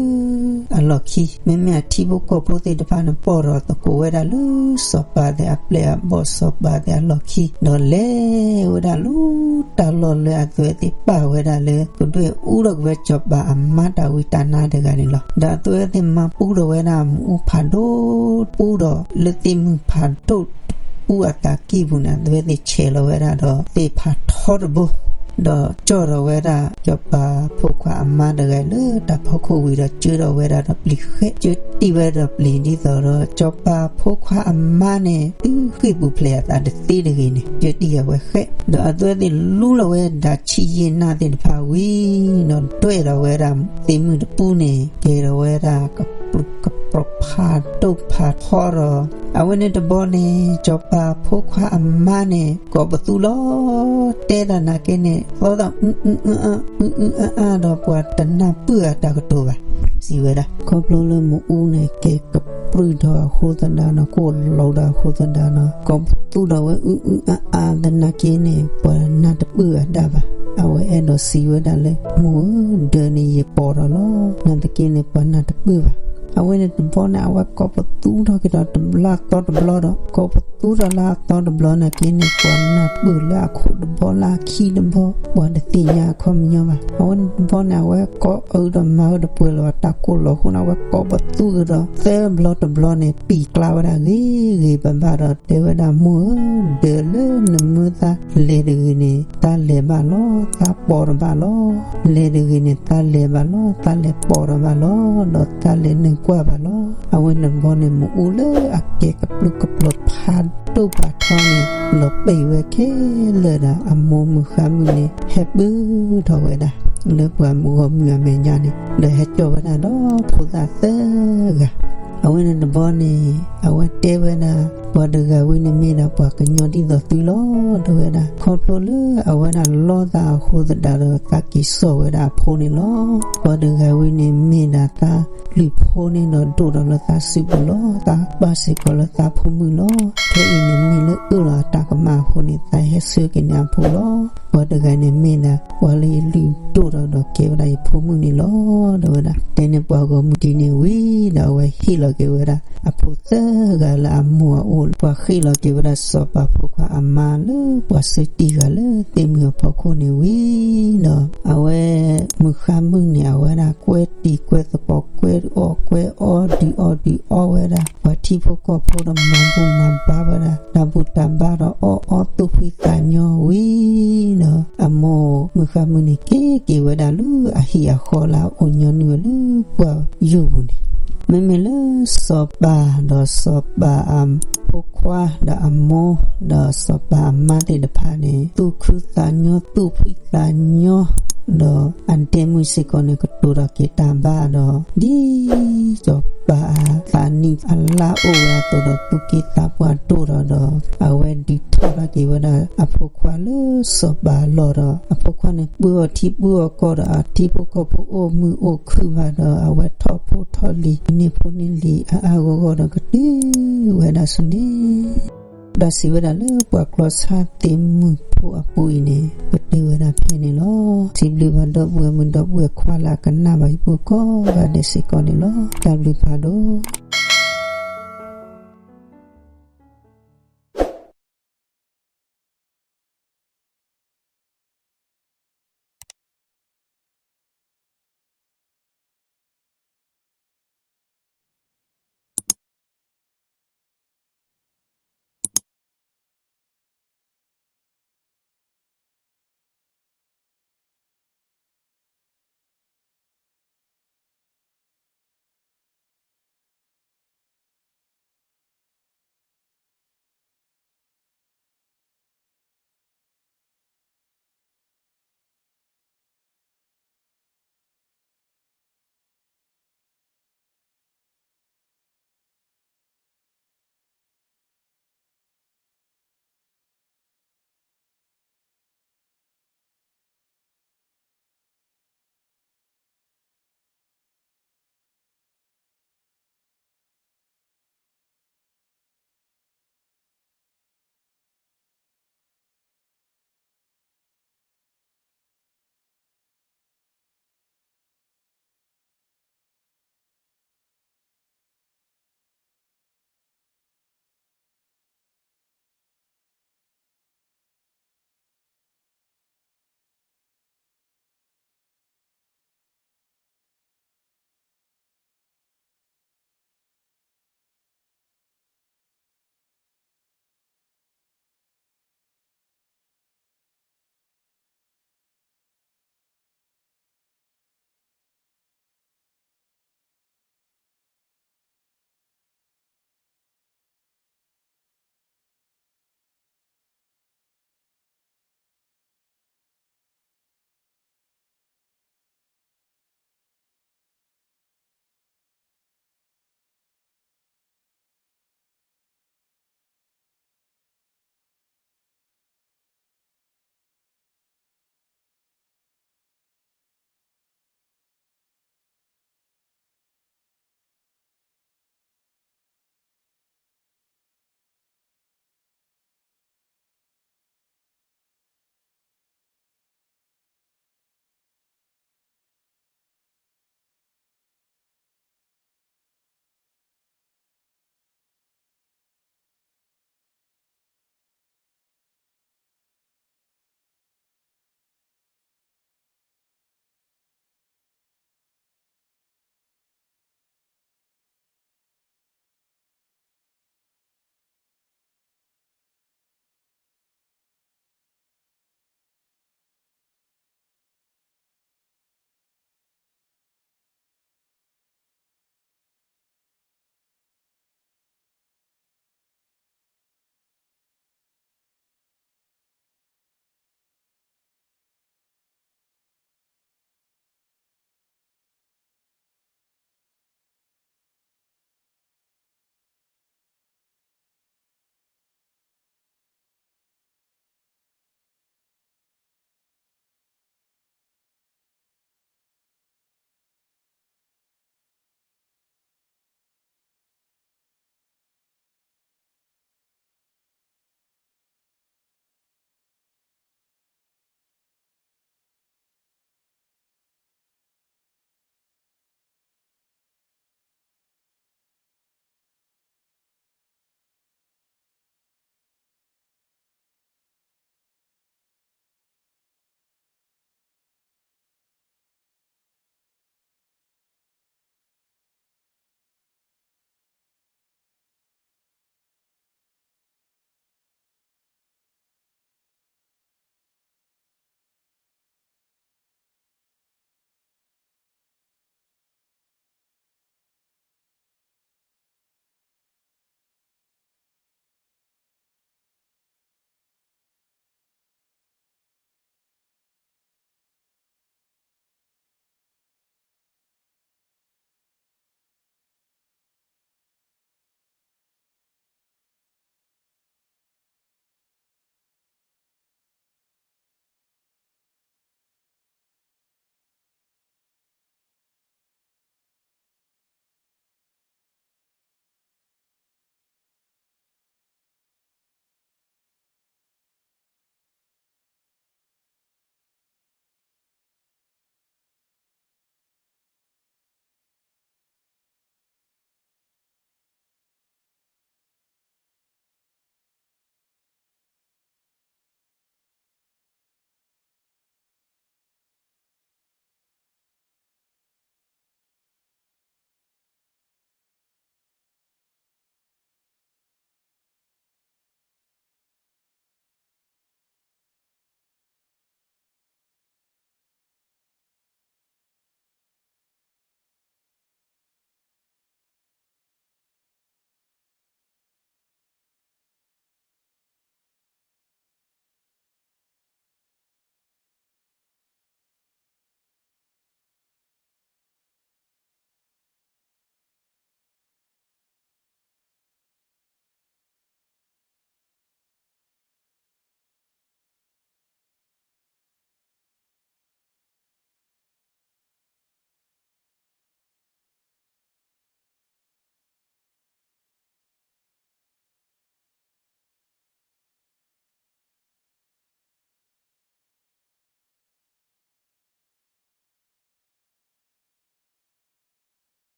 အလီၢ်ခံ, မ့မ့ၢ်အထံဖိကီၢ်ဖိသ့ၣ်တဖၣ်န့ၣ် ပိာ်ထီၣ်သကိးဝဲဒၣ်လၢစီၤပၤသ့ၣ်အပျဲၢ်အဘီၣ် စီၤပၤသ့ၣ်အလီၢ်ခံ, ဒီးလဲၤဝဲဒၣ်လၢတၢ်လီၢ်လၢအသုဝဲသ့ၣ်ပာ်ဝဲဒၣ်လၢ ကဒွဲၣ်အူထီၣ်က့ၤဝဲစီၤပၤအမါတၢ်ဝံတၢ်နါတဂၤန့ၣ်လီၤ. ဒီးအသုဝဲသ့ၣ်မၤပူထီၣ်ဝဲဒၣ်မ့ၣ်အူဖးဒိၣ် ပူဒီးလၢသ့ၣ်မုၢ်ဖးဒိၣ်တပူအသးကံၢ်ပူၤန့ၣ် အသုဝဲသ့ၣ်ဆဲးလီၤဝဲဒၣ်ဒီးသ့ၣ်ဖးထီတဘိ ဒီးကၠီၣ်ထီၣ်ဝဲဒၣ် စီၤပၤဖိခွါအမါတဂၤလၢတၢ်ဖီခိၣ်ဝံၤဒီး ကၢထီၣ်ဝဲဒၣ်ဒီးပျံၤဃဲး, ကၢတံၢ်ဝဲဒီးပျံၤဒ်သိးဒီး စီၤပၤဖိခွါအမါန့ၣ် သုဃ့ၢ်ပူၤဖျဲးအသးတသ့တဂ့ၤန့ၣ် ကၢတံၢ်အဝဲဃဲး, ဒီးအသုဝဲသ့ၣ်လူလီၤဝဲဒၣ်ဆံးယံာ်နၢ်သ့ၣ်တဖၣ်ဝံၤ ဒီးဒွဲၣ်ထီၣ်ဝဲဒၣ်သ့ၣ်မုၢ်တပူန့ၣ် ကဲထီၣ်ဝဲဒၣ် ကပြူးကပြီးဖးဒိၣ်ဖးထီဒီး အဝဲန့ၣ်တဘျီန့ၣ် စီၤပၤဖိခွါအမါန့ၣ် ကိးပသူလီၤ, တဲတၢ်နာ်က့န့ၣ် သီသီအုအုအအၢ အုအုအအၢဒီး ပှၤတနၢ်ပၢၢ်အတၢ်ကတိၤဘၣ်, စံးဝဲဒၣ် ခီဖျိလၢမ့ၣ်အူန့ၣ် ကဲကပြူးထီၣ်အဃိသတးဒီး ကိၢ်လီၤဒီးအဃိသတးဒီး ကိးပသူဒီးဝဲအုအုအအၢသနာ်က့န့ၣ် ပှၤနၢ်တပၢၢ်အတၢ်ဘၣ်. အဝဲအဲၣ်ဒိးစံးဝဲဒၣ်လၢ မိၢ်ဧၢ ဒၢးန့ၣ်ယပိာ်ထီၣ်လီၤ, နာ်သက့န့ၣ် ပှၤနၢ်တပၢၢ်ဘၣ်. အဝဲန့ၣ်တဘျီန့ၣ် အဝဲကိးပသူထီၣ်က့ၤဒီးတဘျီအသီတဘျီဒီး ကိးပသူထီၣ်လၢအသီတဘျီနာ်က့န့ၣ် ပှၤနၢ်ပၢၢ်လၢအခိၣ်တဘျီလၢအခံတဘျီ ပှၤတသ့ၣ်ညါအခီပညီဘၣ်. အဝဲန့ၣ်တဘျီန့ၣ် အဝဲကိးအၢဒီးမၤအၢတပှဲၤလၢၤဘၣ် တၢ်ကိၢ်လီၤအဃိန့ၣ် အဝဲကိးပသူကဒီးသၢဘျီတဘျီန့ၣ် ပံာ်ကျါဝဲဒၣ်ဂ့ၤဂ့ၤဘၣ်ဘၣ်ဒီး တဲဝဲဒၣ် မိၢ်ဧၢ ဒၢးလၢနမၢသးလဲၤတဂ့ၤန့ၣ် သးလဲၤဘၣ်လီၤ, သးပိာ်တဘၣ်လီၤ. လဲၤတဂ့ၤန့ၣ် သးလဲၤဘၣ်လီၤ, သးလဲၤပိာ်တဘၣ်လီၤ, ဒီးသးလဲၤနုာ်ကွၢ်ဘၣ်လီၤ. အဝဲန့ၣ်တဘျီန့ၣ် မ့ၣ်အူလၢအကဲကပြုၢ်ကပြီၤဖးဒိၣ်ဖးထီန့ၣ် လီၤပံာ်ဝဲခဲလၢာ်ဒီး အမိၢ်မုၢ်ဃါမုၣ်န့ၣ် ဟဲပုၢ်ထီၣ်ဝဲဒၣ် လၢပှၤဂီၢ်မုၢ်အမဲာ်ညါန့ၣ် ဒီးဟဲကၠီၣ်ဝဲဒၣ်ဒီးဖိသၣ်သၢဂၤ အဝဲန့ၣ်တဘျီန့ၣ် အဝဲတဲဝဲဒၣ် ပှၤတဂၤဝံၤန့ၣ်မ့ၢ်ဒၣ်ပှၤကညီဒ်သိးသုလီၤ တဲဝဲဒၣ်. ခီဖျိလၢအဝဲဒၣ်လီသးအဃိသတးဒီးသးက့ၤစိာ်ဝဲဒၣ်အဖိန့ၣ်လီၤ. ပှၤတဂၤဝံၤန့ၣ်မ့ၢ်ဒၣ်သးလုၢ်ဖိန့ၣ်ဒီးဒိၣ်ထီၣ်လၢသးစုပူၤလီၤ. သးပၢ်စ့ၢ်ကီးလၢသးဖိမုၣ်လီၤ. ခဲအံၤန့ၣ်မ့ၢ်လၢအၢၣ်လီၤအတၢ်ကမၣ်အဃိန့ၣ် သးဟဲဆှၢက့ၤန့ၢ်အဖိလီၤ. ပှၤတဂၤန့ၣ်မ့ၢ်ဒၣ် ပှၤလၢယလုၢ်ဒိၣ်ထီၣ်ဒီးကဲဝဲဒၣ်ယဖိမုၣ်န့ၣ်လီၤ တဲဝဲဒၣ်. တဲန့ၢ်ပှၤဂီၢ်မုၢ်ဒ်န့ၣ်ဝံၤဒီးအဝဲဟ့ၣ်လီၤက့ၤဝဲဒၣ်အဖိသၢဂၤလၢအမိၢ်အအိၣ်, ပှၤဃ့ၢ်လီၤက့ၤဝဲဒၣ်စီၤပၤဖိခွါအမါလၢပှၤဆှၢတံၢ်ဂၤလၢသ့ၣ်မုၢ်အဖီခိၣ်န့ၣ်ဝံၤဒီး အဝဲမုၢ်ဃါမုၢ်န့ၣ် အဝဲဒၣ်ကွဲတံၤကွဲသကိး ကွဲအီၣ်ကွဲအီဒုးအီၣ်ဒုးအီဝဲဒၣ် ပှၤထံဖိကီၢ်ဖိဒီးမၤဘူၣ်မၤဘါဝဲဒၣ် တၢ်ဘူၣ်တၢ်ဘါဒီးအီၣ်အီသူၣ်ဖှံသးညီဝံၤဒီး အမိၢ်မုၢ်ဃါမုၢ်န့ၣ် က့ၤက့ၤဝဲဒၣ်လၢအဟံၣ်အဃီလၢအအိၣ်ညီနုၢ်ဝဲလၢပှၢ်ယိာ်ပူၤန့ၣ် မ့မ့ၢ်လၢစီၤပၤဒီးစီၤပၤအဖိခွါဒီးအမိၢ်ဒီးစီၤပၤအမါသ့ၣ်တဖၣ်န့ၣ် သူၣ်ခုသးညီသူၣ်ဖှံသးညီ ဒီးအဒဲမုၣ်စ့ၢ်ကီးန့ၣ် ကတိၤထီၣ်က့ၤတၢ်ဘါဒီး ဒ်စီၤပၤအသးနံၣ်အလါအိၣ်ဝဲအသိးဒီး သူၣ်က့သးပှၢ်ဒိၣ်ထီၣ်ဒီး အဝဲဒုးထီၣ်ထီၣ်က့ၤဝဲဒၣ်အဖိခွါလၢစီၤပၤအလီၢ်ဒီး အဖိခွါန့ၣ် ပှၢ်အီၣ်ထံပှၢ်အီၣ်ကီၢ်ဒီး အထံဖိကီၢ်ဖိအိၣ်မုာ်အိၣ်ခုၣ်ဘၣ်ဒီး အဝဲထီၣ်ဖိထီၣ်လံၤ န့ၢ်ဖိန့ၢ်လံၤအါအါဂီၢ်ဂီၢ်ဒီး ကတုၤဝဲဒၣ်ဆူန့ၣ် တၢ်စံးဝဲဒၣ်လၢပှၤကျီၢ်ဆၣ်သ့ၣ်မုၢ်ဖိအပူၤအံၤန့ၣ် ကတုၤဝဲဒၣ်ဖဲန့ၣ်လီၤ. စံးဘျုးဘၣ်ဒီပုၢ်ဝဲၢ်မုၣ်ဒီပုၢ်ဝဲၢ်ခွါလၢအကနၣ်ဘၣ်ဟံၣ်ဖိကိးဂၤဒဲးစ့ၢ်ကီးန့ၣ်လီၤ. တၢ်ဘျုးဖးဒိၣ်